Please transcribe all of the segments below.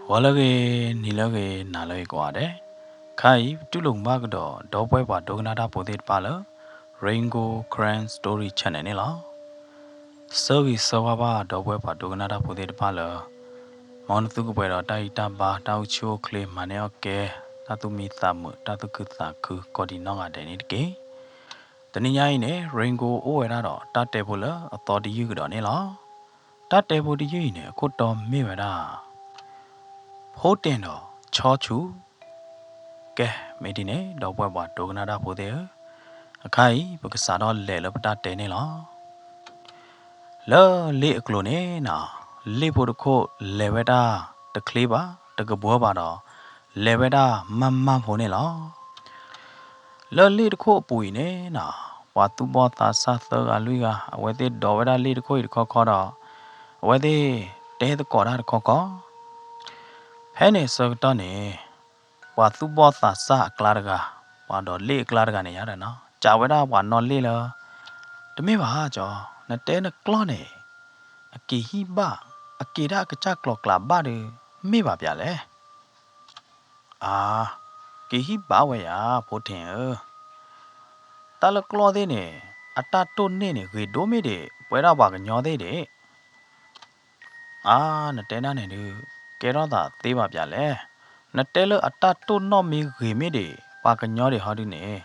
ဂီၤလၢအဂ့ၤ, နံၤလၢအဂ့ၤ, နၤလၢအဂ့ၤကိးဂၤဒဲး, ခါအံၤ ပတူၢ်လိာ်မုာ်ဘၣ်ကဒီး ဒီပုၢ်ဝဲၢ်ပှၤဒိကနၣ်တၢ်ဖိသ့ၣ်တဖၣ်လၢ Rain Gold Karen Story Channel န့ၣ်လီၤ. ဆၢဂ့ၤဆၢဝါဘၣ် ဒီပုၢ်ဝဲၢ်ပှၤဒိကနၣ်တၢ်ဖိသ့ၣ်တဖၣ်လၢ မ်နသုကပှဲၤဒီးတၢ်ဂံၢ်တၢ်ဘါ, တၢ်အိၣ်ဆူၣ်အိၣ်ချ့, မၤန့ၢ်အီၣ်ကဲ, တၢ်သူၣ်မံသးမုာ်, တၢ်သူၣ်ခုသးခု, ကိးဒံးနီၢ်ဂၤဒဲးန့ၣ်တက့ၢ်. တနံၤညါအံၤန့ၣ် Rain Gold အိၣ်ဝဲဒၣ်ဒီးတၢ်တဲဖိလၢအသီတယုၢ်ကဒီးန့ၣ်လီၤ. တၢ်တဲဖိတယုၢ်အံၤန့ၣ် အခိၣ်တီမ့ၢ်ဝဲဒၣ် ဖိတ့ၣ်ဒီးဆီဆူၣ်. ကဲ, မ့ၢ်ဒ်န့ၣ် ဒီပုၢ်ဝဲၢ်ပှၤဒိကနၣ်တၢ်ဖိသ့ၣ်ဧၢ, အခါအံၤ ပကစးထီၣ်လဲၤလၢပတၢ်တဲန့ၣ်လီၤ. လၢလ့ၣ်အကျိၤန့ၣ်နီၤ, လ့ၣ်ဖိတခိၣ်လဲၤဝဲဒၣ်တချ့ဘၣ်, တကဘှၢဘၣ်ဒီး လဲၤဝဲဒၣ်မၢ်မၢ်ဖိန့ၣ်လီၤ. လၢလ့ၣ်တခိၣ်အပူၤအံၤန့ၣ်နီၤ, ပှၤသူၣ်ဘီၣ်သးစၢ်သၢဂၤလွံၢ်ဂၤ, အဝဲသ့ၣ်ဒိးဝဲဒၣ်လ့ၣ်တခိၣ်အံၤတခီခီဒီး အဝဲသ့ၣ်တဲသကိးတၢ်တခီခီ. ဖဲန့ၣ်အဆၢကတီၢ်န့ၣ် ပှၤသူၣ်ဘီၣ်သးစၢ်အကျါတဂၤ, ပှၤဒိးလ့ၣ်အကျါတဂၤန့ၣ်ယါဒီးနီၤ, စံးဝဲဒၣ်ပှၤနီၣ်လ့ၣ်လၢ တမ့ၢ်ဘၣ်ကၠီ, နတဲနကျီၢ်န့ၣ် အက့ၤဟံၣ်ဘၣ်, အက့ၤဒၣ်အကစၢ်ကျိၤကျးဘၣ်ဒီး မ့ၢ်ဘၣ်ပၠးလဲၣ်. အါ, က့ၤဟံၣ်ဘၣ်ဝဲယၤ ဖိထ့ၣ်ဧၢ. တၢ်လၢကျီၢ်သ့ၣ်န့ၣ် အတၢ်တိၢ်နီၣ်န့ၣ် ဂ့ၤဒိၣ်မ့ၢ်ဒံး ပဝဲဒၣ်ပှၤကညီသ့ၣ်ဒံး. အါ, နတဲဒၣ်န့ၣ်ဒုး ကဲထီၣ်သးသ့ဘၣ်ပၠးလဲၣ်. နတဲလၢအတၢ်တိၢ်နီၣ်မ့ၢ်ဂ့ၤမ့ၢ်ဒံး ပှၤကညီဒံးဟီဒုးန့ၣ်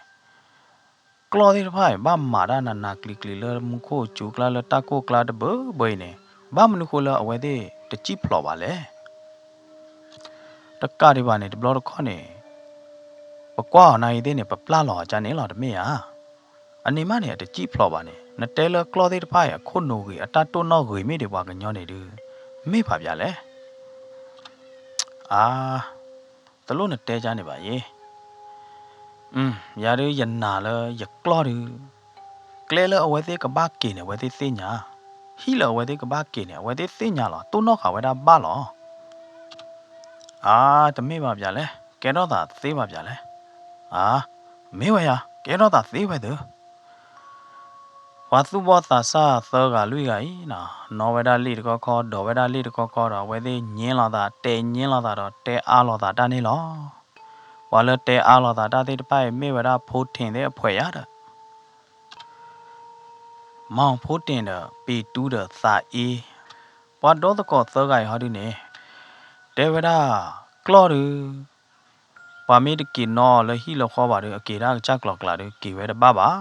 ကျီၢ်သ့ၣ်တဖၣ်အံၤ ဘၣ်မၤတၢ်နးနးကျံၤကျံၤလၢမူခိၣ်စူၤကျါ လၢတၢ်ကိၢ်ကျါတဘၢဘၢအံၤန့ၣ် ဘၣ်မနုၤဃိလၢအဝဲသ့ၣ်တစံၣ်ဖျိးဘၣ်လဲၣ်. တကးဒံးဘၣ်န့ၣ် တဘျီတခီၣ်န့ၣ် ပကွၢ်အီၤနၤအံၤသ့ၣ်န့ၣ် ပပျၢ်လီၤအီၤကန့ၣ်လီၤ တမ့ၢ်ဧါ. အန့ၣ်မးန့ၣ် အတစံၣ်ဖျိးဘၣ်န့ၣ် နတဲလၢကျီၢ်သ့ၣ်တဖၣ်အံၤ အခိၣ်နူာ်ဂ့ၤ အတၢ်တိၢ်နီၣ်ဂ့ၤမ့ၢ်ဒံးပှၤကညီန့ၣ်ဒုး မ့ၢ်ဘၣ်ပၠးလဲၣ်. အါ, တလိၣ်နတဲကန့ၣ်ဘၣ်ယဲ. ယၤဒုးယနာ်လၢယကျီၢ်ဒုး ကျဲလၢအဝဲသ့ၣ်ကဘၣ်က့ၤန့ၣ် အဝဲသ့ၣ်သ့ၣ်ညါ, ဟံၣ်လၢအဝဲသ့ၣ်ကဘၣ်က့ၤန့ၣ် အဝဲသ့ၣ်သ့ၣ်ညါလီၤ, တိၢ်နီၣ်ဃာ်ဝဲဒၣ်ဘၣ်လီၤ. အါ, တမ့ၢ်ဘၣ်ပၠးလဲၣ်, ကဲထီၣ်သးသ့ဘၣ်ပၠးလဲၣ်. အါ, မ့ၢ်ဝဲယၤ ကဲထီၣ်သးသ့ဝဲသ့ၣ် ပှၤသူၣ်ဘီၣ်သးစၢ်သၢဂၤလွံၢ်ဂၤအံၤနီၤ, နီၣ်ဝဲဒၣ်လ့ၣ်တခီခီ ဒိးဝဲဒၣ်လ့ၣ်တခီခီဒီး အဝဲသ့ၣ်ညဲလီၤသး တဲညဲလီၤသးဒီး တဲအါလီၤသးတၢ်န့ၣ်လီၤ. ပှၤလၢတဲအါလီၤသးတၢ်သ့ၣ်တဖၣ်အံၤ မ့ၢ်ဝဲဒၣ်ဖိထ့ၣ်သ့ၣ်အဖှဲးယါဒီး မီၢ်ဖိတ့ၣ်ဒီး ပ့ၤတူဒီးသးအ့, ပှၤဒီသကိးသၢဂၤအံၤဟီဒုန့ၣ် တဲဝဲဒၣ် ကျီၢ်ဒုး ပှၤမ့ၢ်တက့ၤနီၣ်လၢဟံၣ်လၢဃီဘၣ်ဒီး အက့ၤဒၣ်အကစၢ်ကျိၤကျးဒီး က့ၤဝဲတဘၣ်ဘၣ်.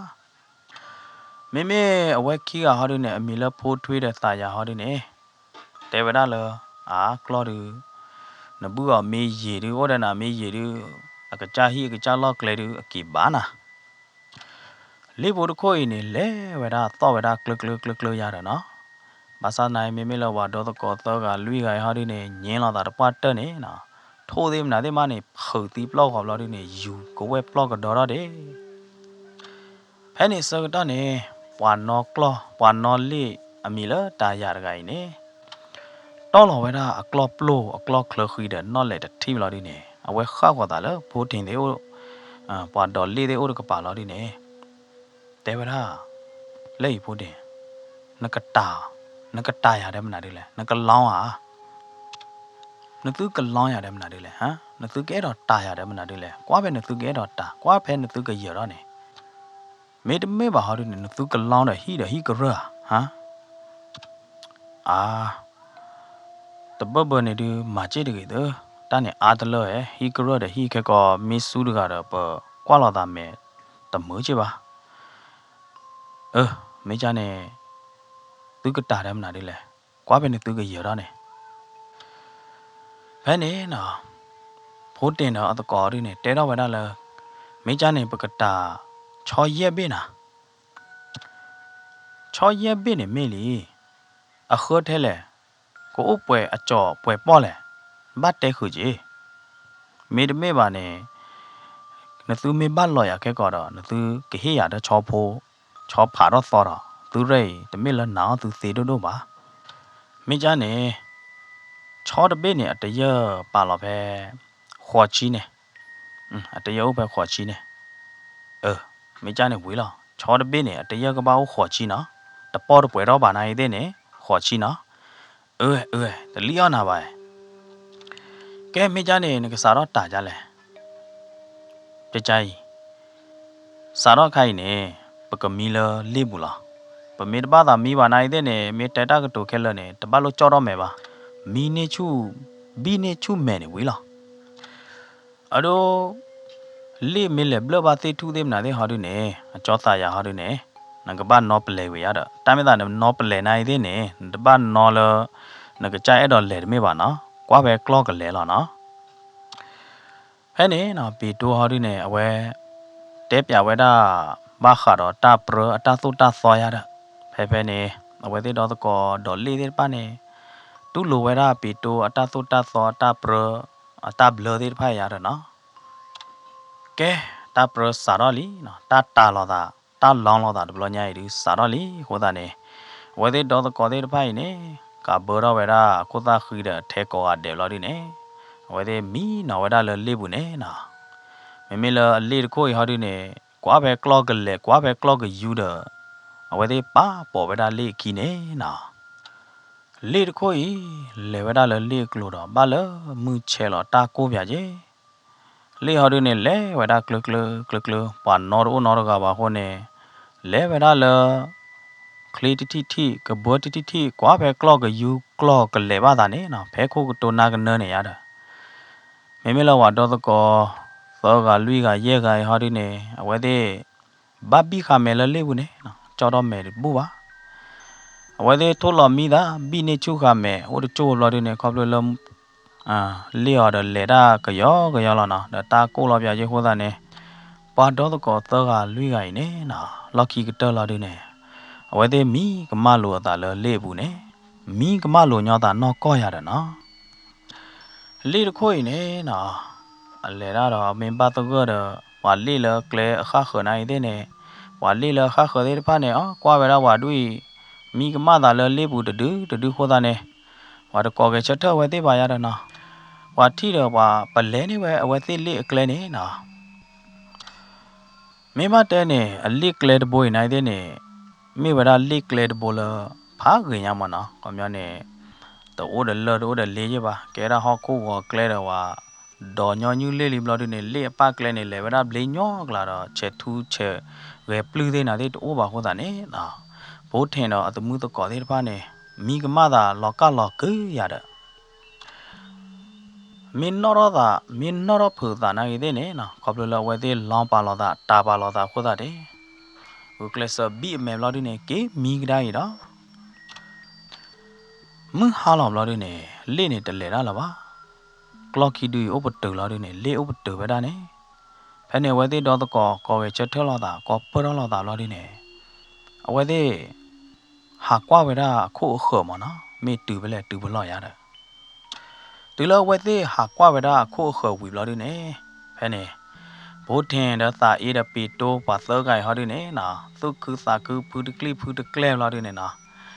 မ့မ့ၢ်အဝဲခံဂၤဟီဒုန့ၣ် အမံၤလၢဖိထွ့ဒီးသးယၤဟီဒုန့ၣ် တဲဝဲဒၣ်လၢ အါ ကျီၢ်ဒုး နဘုၣ်အီၤမ့ၢ်ယံာ်ဒု အိၣ်ဒီးနၤမ့ၢ်ယံာ်ဒု အကစၢ်ဟံၣ်အကစၢ်လီၢ်ကျဲဒု အက့ၤဘၣ်နၤ. လ့ၣ်ဖိတခိၣ်အံၤန့ၣ် လဲၤဝဲဒၣ်သီၣ်ဝဲဒၣ်ကျၢၤကျၢၤကျၢၤကျၢၤယါဒီးနီၤ. ဘၣ်ဆၣ်သနာ်အံၤ မ့မ့ၢ်လၢပှၤဒီသကိးသၢဂၤလွံၢ်ဂၤအံၤဟီဒုန့ၣ် ညဲလီၤသးတပှၢ်တၢၢ်န့ၣ်နီၤ, ထိၣ်သ့ၣ်မနုၤသ့ၣ်မးန့ၣ် ဖုးသံပျီၢ်ဃီၤဘျီဒုန့ၣ် ယူၤကဝဲၢ်ပျီၢ်ကဒီထီၣ်ဒ့ၣ်. ဖဲန့ၣ်အဆၢကတီၢ်န့ၣ် ပှၤနီၣ်ကျီၢ် ပှၤနီၣ်လ့ၣ်အမံၤလၢတၤယၤတဂၤအံၤန့ၣ် တီၢ်လီၤဝဲဒၣ်အကျီၢ်ပျိၢ် အကျီၢ်ချၢဃံဒီးနီၣ်လဲၣ်တထံၣ်ဘျီဒုန့ၣ် အဝဲဃၣ်ဃီၤသးလၢဖိထ့ၣ်သ့ၣ်အိၣ် ပှၤဒိးလ့ၣ်သ့ၣ်အိၣ်တကပၤလီၤဒုန့ၣ် တဲဝဲဒၣ်, လၢအံၤဖိဒ့ၣ်, နကတၤ, နကတၤယၤဒီးမနုၤဒ်လဲၣ်, နကလီဧါ, နသုကလီယၤဒီးမနုၤဒ်လဲၣ်, နသုကအဲၣ်ဒိးတၤယၤဒီးမနုၤဒ်လဲၣ်, ကွၢ်ဖဲနသုကအဲၣ်ဒိးတၤ, ကွၢ်ဖဲနသုကယၢၤထီၣ်န့ၣ်, မ့တမ့ၢ်ဘၣ်ဟီဒုန့ၣ် နသုကလီဒီးဟံၣ်ဒီးဟံၣ်ကရၢၢ်ဧါ, အါ တဘၢဘၢန့ၣ်ဒုး မၤစ့ၣ်တဂ့ၤသၢ, တၢ်န့ၣ်အါတလၢဧဲ, ဟံၣ်ကရၢၢ်ဒီးဟံၣ်ခဲကီး မ့ၢ်ဆူတဂၤဒီး ပကွၢ်လိာ်သးမဲာ်တမုာ်စ့ၢ်ဘၣ်. အၢ မ့ၢ်ကၢ်န့ၣ် သုကတၤဒီးမနုၤဒ်လဲၣ်, ကွၢ်ဖဲန့ၣ်သုကယၢၤထီၣ်န့ၣ် ဖဲန့ၣ်နီၤ ဖိတ့ၢ်ဒီးအသကိးဒုန့ၣ် တဲထီၣ်ဝဲဒၣ်လၢ မ့ၢ်ကၢ်န့ၣ် ပကတၤ ဆီယဲၢ်ဘ့ၣ်နၤ, ဆီယဲၢ်ဘ့ၣ်န့ၣ်မ့ၢ်လံ, အဃၢထဲလဲၣ်, ကအိၣ်ပှဲၤအကၠီၤပှဲၤပီၣ်လဲၣ်, ဘၣ်တဲဃုာ်က့ၤ, မ့တမ့ၢ်ဘၣ်န့ၣ် နသုမ့ၢ်ဘၣ်လီၤယၤခဲကီးဒီး နသုကဟ့ၣ်ယၤဒီးဆီဖိ, ဆီဖးထီၣ်သီဒီး သုရဲၣ်အံၤ တမ့ၢ်လၢနာ်အီၣ်သုသ့ဒိၣ်ဒိၣ်ဘၣ်. မ့ၢ်ကၢ်န့ၣ် ဆီတဘ့ၣ်န့ၣ် အတယၢၢ်ပာ်လီၤဖဲ ဃိးဆံန့ၣ်, အတယၢၢ်အိၣ်ဖဲဃိးဆံန့ၣ်, အၢ မ့ၢ်ကၢ်န့ၣ်ဝံၤလီၤ, ဆီတဘ့ၣ်န့ၣ် အတယၢၢ်ကဘၣ်အိၣ်ဃိးဆံနီၤ, တပီၢ်တပှဲၤထီၣ်ဘၣ်နၤအံၤသ့ၣ်န့ၣ် ဃိးဆံနီၤ, အၢ အၢ တလံၣ်အီၣ်နၤဘၣ် ကဲ မ့ၢ်ကၢ်န့ၣ် နကစးထီၣ်တၢ်ကၢ်လဲၣ်. ကၢ်အံၤ စးထီၣ်ခါအံၤန့ၣ် ပကမံလၢလ့ၣ်ပူၤလီၤ. ပမ့ၢ်တဘၣ်သးမံဘၣ်နာ်အံၤသ့ၣ်န့ၣ် မ့ၢ်တဲတၢ်ကတိၤခဲလၢာ်န့ၣ် တဘၣ်လိၣ်ကၠီၣ်ထီၣ်မဲာ်ဘၣ်. မံန့ၢ်ဆူၣ် ဘံၣ်န့ၢ်ဆူၣ်မဲာ်န့ၣ်ဝံၤလီၤ. အဒိ လ့ၣ်မ့ၢ်လဲၤဘျၢၣ်ဘၣ်သ့ၣ်ထူၣ်သ့ၣ်မနုၤသ့ၣ်ဟီဒုန့ၣ် အကၠီသးယၤဟီဒုန့ၣ် နကဘၣ်နီပလဲၤဝံၤယါဒီး တၢ်မ့ၢ်သးနနီပလဲၤနာ်အံၤသ့ၣ်န့ၣ် နတဘၣ်နီလၢ နကစၢ်အဲၣ်ဒိးလဲၤတမ့ၢ်ဘၣ်နီၤ ကွၢ်ဖဲကျီၢ်ကလဲၤလီၤနီၤ. ဖဲန့ၣ်နီၤ ပ့းတိဟီဒုန့ၣ် အဝဲ တဲပၠးဝဲဒၣ် ဘၣ်ဃးဒီးတၢ်ပြၢအတၢ်သိၣ်တၢ်သီယါဒီး ဖဲဖဲန့ၣ် အဝဲသ့ၣ်ဒီသကိးဒီးလ့ၣ်သ့ၣ်တဖၣ်န့ၣ် တူၢ်လိာ်ဝဲဒၣ်ပ့းတိအတၢ်သိၣ်တၢ်သီအတၢ်ပြၢ အတၢ်ဘျၢသ့ၣ်တဖၣ်ယါဒီးနီၤ. ကဲ တၢ်ပြၢစးထီၣ်လံနီၤ တၢ်တၤလိာ်သး တၢ်လီလိာ်သးတဘျီညါအံၤဒုး စးထီၣ်လံအဃိသတးန့ၣ် အဝဲသ့ၣ်ဒီသကိးသ့ၣ်တဖၣ်အံၤန့ၣ် ကးဘၢထီၣ်ဝဲဒၣ်အခိၣ်သၣ်ဃံဒီးထဲကိးဂၤဒဲးဘျီဒုန့ၣ် အဝဲသ့ၣ်မံနီၤဝဲဒၣ်လၢလ့ၣ်ပူၤန့ၣ်နီၤ. မ့မ့ၢ်လၢအလ့ၣ်တခိၣ်အံၤဟီဒုန့ၣ် ကွၢ်ဖဲကျီၢ်ကလဲၤ ကွၢ်ဖဲကျီၢ်ကယူၤဒီး အဝဲသ့ၣ်ပာ်ပိာ်ဝဲဒၣ်လ့ၣ်အခံန့ၣ်နီၤ. လ့ၣ်တခိၣ်အံၤ လဲၤဝဲဒၣ်လၢလ့ၣ်အကျိၤဒီး ဘၣ်လၢမုၢ်ဆဲးလီၤတၢ်ကိၢ်ပၠးက့ၤ လ့ၣ်ဟီဒုန့ၣ် လဲၤဝဲဒၣ်ကျၢၤကျၢၤကျၢၤကျၢၤ ပှၤနီတအိၣ်နီတဂၤဘၣ်အဃိန့ၣ် လဲၤဝဲဒၣ်လၢ ချ့တထံၣ်ထံၣ် ကဘၢတထံၣ်ထံၣ် ကွၢ်ဖဲကျီၢ်ကယူၤကျီၢ်ကလဲၤဘၣ်သးန့ၣ်နီၤ ဖဲခိၣ်ကတိၤနါကနၢန့ၣ်ယါဒီး မ့မ့ၢ်လၢပှၤဒီသကိး သၢဂၤလွံၢ်ဂၤယဲၢ်ဂၤအံၤဟီဒုန့ၣ် အဝဲသ့ၣ် ဘၣ်ဘံၣ်ဃာ်မဲာ်လၢလ့ၣ်ပူၤန့ၣ်နီၤ ကၠီၣ်ထီၣ်မဲာ်တဘူၣ်ဘၣ်. အဝဲသ့ၣ်ထိၣ်လီၤမံသး ဘံၣ်န့ၢ်ဆူၣ်ဃာ်မဲာ် အိၣ်တကၠိၢ်ဘျီဒုန့ၣ် ခီဖျိလၢ လ့ၣ်အီၤဒီးလဲၤတၢ်ကယီကယီလီၤနီၤ ဒီးတၢ်ကိၢ်လီၤပၠးက့ၤအဃိသတးန့ၣ် ပှၤဒီသကိးသၢဂၤလွံၢ်ဂၤအံၤန့ၣ်နီၤ လီၢ်ခံကတၢၢ်လီၤဒုန့ၣ် အဝဲသ့ၣ်မံကမၣ်လိာ်အသးလၢလ့ၣ်အပူၤန့ၣ် မံကမၣ်လိာ်ညီသးနီၢ်ကီၢ်ယၤဒီးနီၤ လ့ၣ်တခိၣ်အံၤန့ၣ်နီၤ အလဲၤတၢ်ဒီးမ့ၢ်ဘၣ်သဂၢၢ်ဒီး ပှၤလ့ၣ်လၢကျဲအဃၣ်ဃၢၤနာ်အံၤသ့ၣ်န့ၣ် ပှၤလ့ၣ်လၢအဃၣ်ဃၢၤသ့ၣ်တဖၣ်န့ၣ် အကွၢ်ဝဲဒၣ်ပှၤဒ်အံၤ မံကမၣ်သးလၢလ့ၣ်ပူၤတဒုတဒုအဃိသတးန့ၣ် ပှၤတကိးဂဲၤဆၢထၢၣ်အဝဲသ့ၣ်ဘၣ်ယါဒီးနီၤ ပှၤထံၣ်ဒီးပှၤပလဲၤန့ၢ်ဝဲအဝဲသ့ၣ်လ့ၣ်အကျဲန့ၣ်နီၤ မ့ၢ်ဘၣ်တဲန့ၣ် အလ့ၣ်ကျဲတဘိအံၤနာ်အံၤသ့ၣ်န့ၣ် မ့ၢ်ဝဲဒၣ်လ့ၣ်ကျဲတဘိလၢ ဖးဂ့ၤညါမးနီၤ ခီပညီန့ၣ် တအိၣ်ဒီးလၢၢ်တအိၣ်ဒီးလ့ၢ်ယဲၢ်ဘၣ် ကဲဒၣ်ဟီၣ်ခိၣ်ဂီၤကျဲဒီးဝဲ ဒီးညီနုၢ်လ့ၣ်လံဘျီဒုန့ၣ် လ့ၣ်အပၢ်ကျဲန့ၣ် လဲၤဝဲဒၣ်ဘျ့ညီကျါဒီး ဆဲးထူဆဲးဂဲၤပျုၢ်သ့ၣ်နၤသ့ၣ်တအိၣ်ဘၣ်အဃိသတးန့ၣ်နီၤ ဖိထ့ၣ်ဒီးအသမုသကိးသ့ၣ်တဖၣ်န့ၣ် မံကမၣ်သးလီၤကၢ်လီၤကုၤယၤဒီး မ့ၢ်နီၣ်ထီၣ်သး မ့ၢ်နီၣ်ထီၣ်ဖုးသးနာ်ဂ့ၤသ့ၣ်န့ၣ်နီၤ ခီဖျိလၢအဝဲသ့ၣ်လီၤပာ်လီၤသး တၢ်ပာ်လီၤသးအဃိသတးန့ၣ် ဂုာ်ကျဲးစၢးဘံၣ်အမဲာ်ဘျီဒုန့ၣ် က့ၤမံကဒါအံၤဒီး မုၢ်ဟါလီၤဘျီဒုန့ၣ် လ့ၣ်န့ၣ်တလဲၤတၢ်လၢၤဘၣ်. ကျီၢ်ခံဒုအံၤအိၣ်ပတုာ်လီၤဒုန့ၣ် လ့ၣ်အိၣ်ပတုာ်ဝဲဒၣ်န့ၣ် ဖဲန့ၣ်အဝဲသ့ၣ်ဒီသကိး ကိးဂဲၤဆၢထၢၣ်လိာ်သး ကိးပၢၢ်ထီၣ်လိာ်သးဘျီဒုန့ၣ် အဝဲသ့ၣ် ဟးကွၢ်ဝဲဒၣ်အခိၣ်အဃၢၤမးနီၤ မ့ၢ်တုၤဖဲလဲၣ်တုၤဖဲလဲၣ်ယါဒီး တုၤလၢအဝဲသ့ၣ်ဟးကွၢ်ဝဲဒၣ်အခိၣ်အဃၢၤဝံၤဘျီဒုန့ၣ် ဖဲန့ၣ် ဖိထ့ၣ်ဒီးသးအ့ဒီးပ့းတိပှၤသၢဂၤအံၤဟီဒုန့ၣ်နီၤ သူၣ်ခုသးခုဖုတကျံၣ်ဖုတကျဲၢ်ဘျီဒုန့ၣ်နီၤ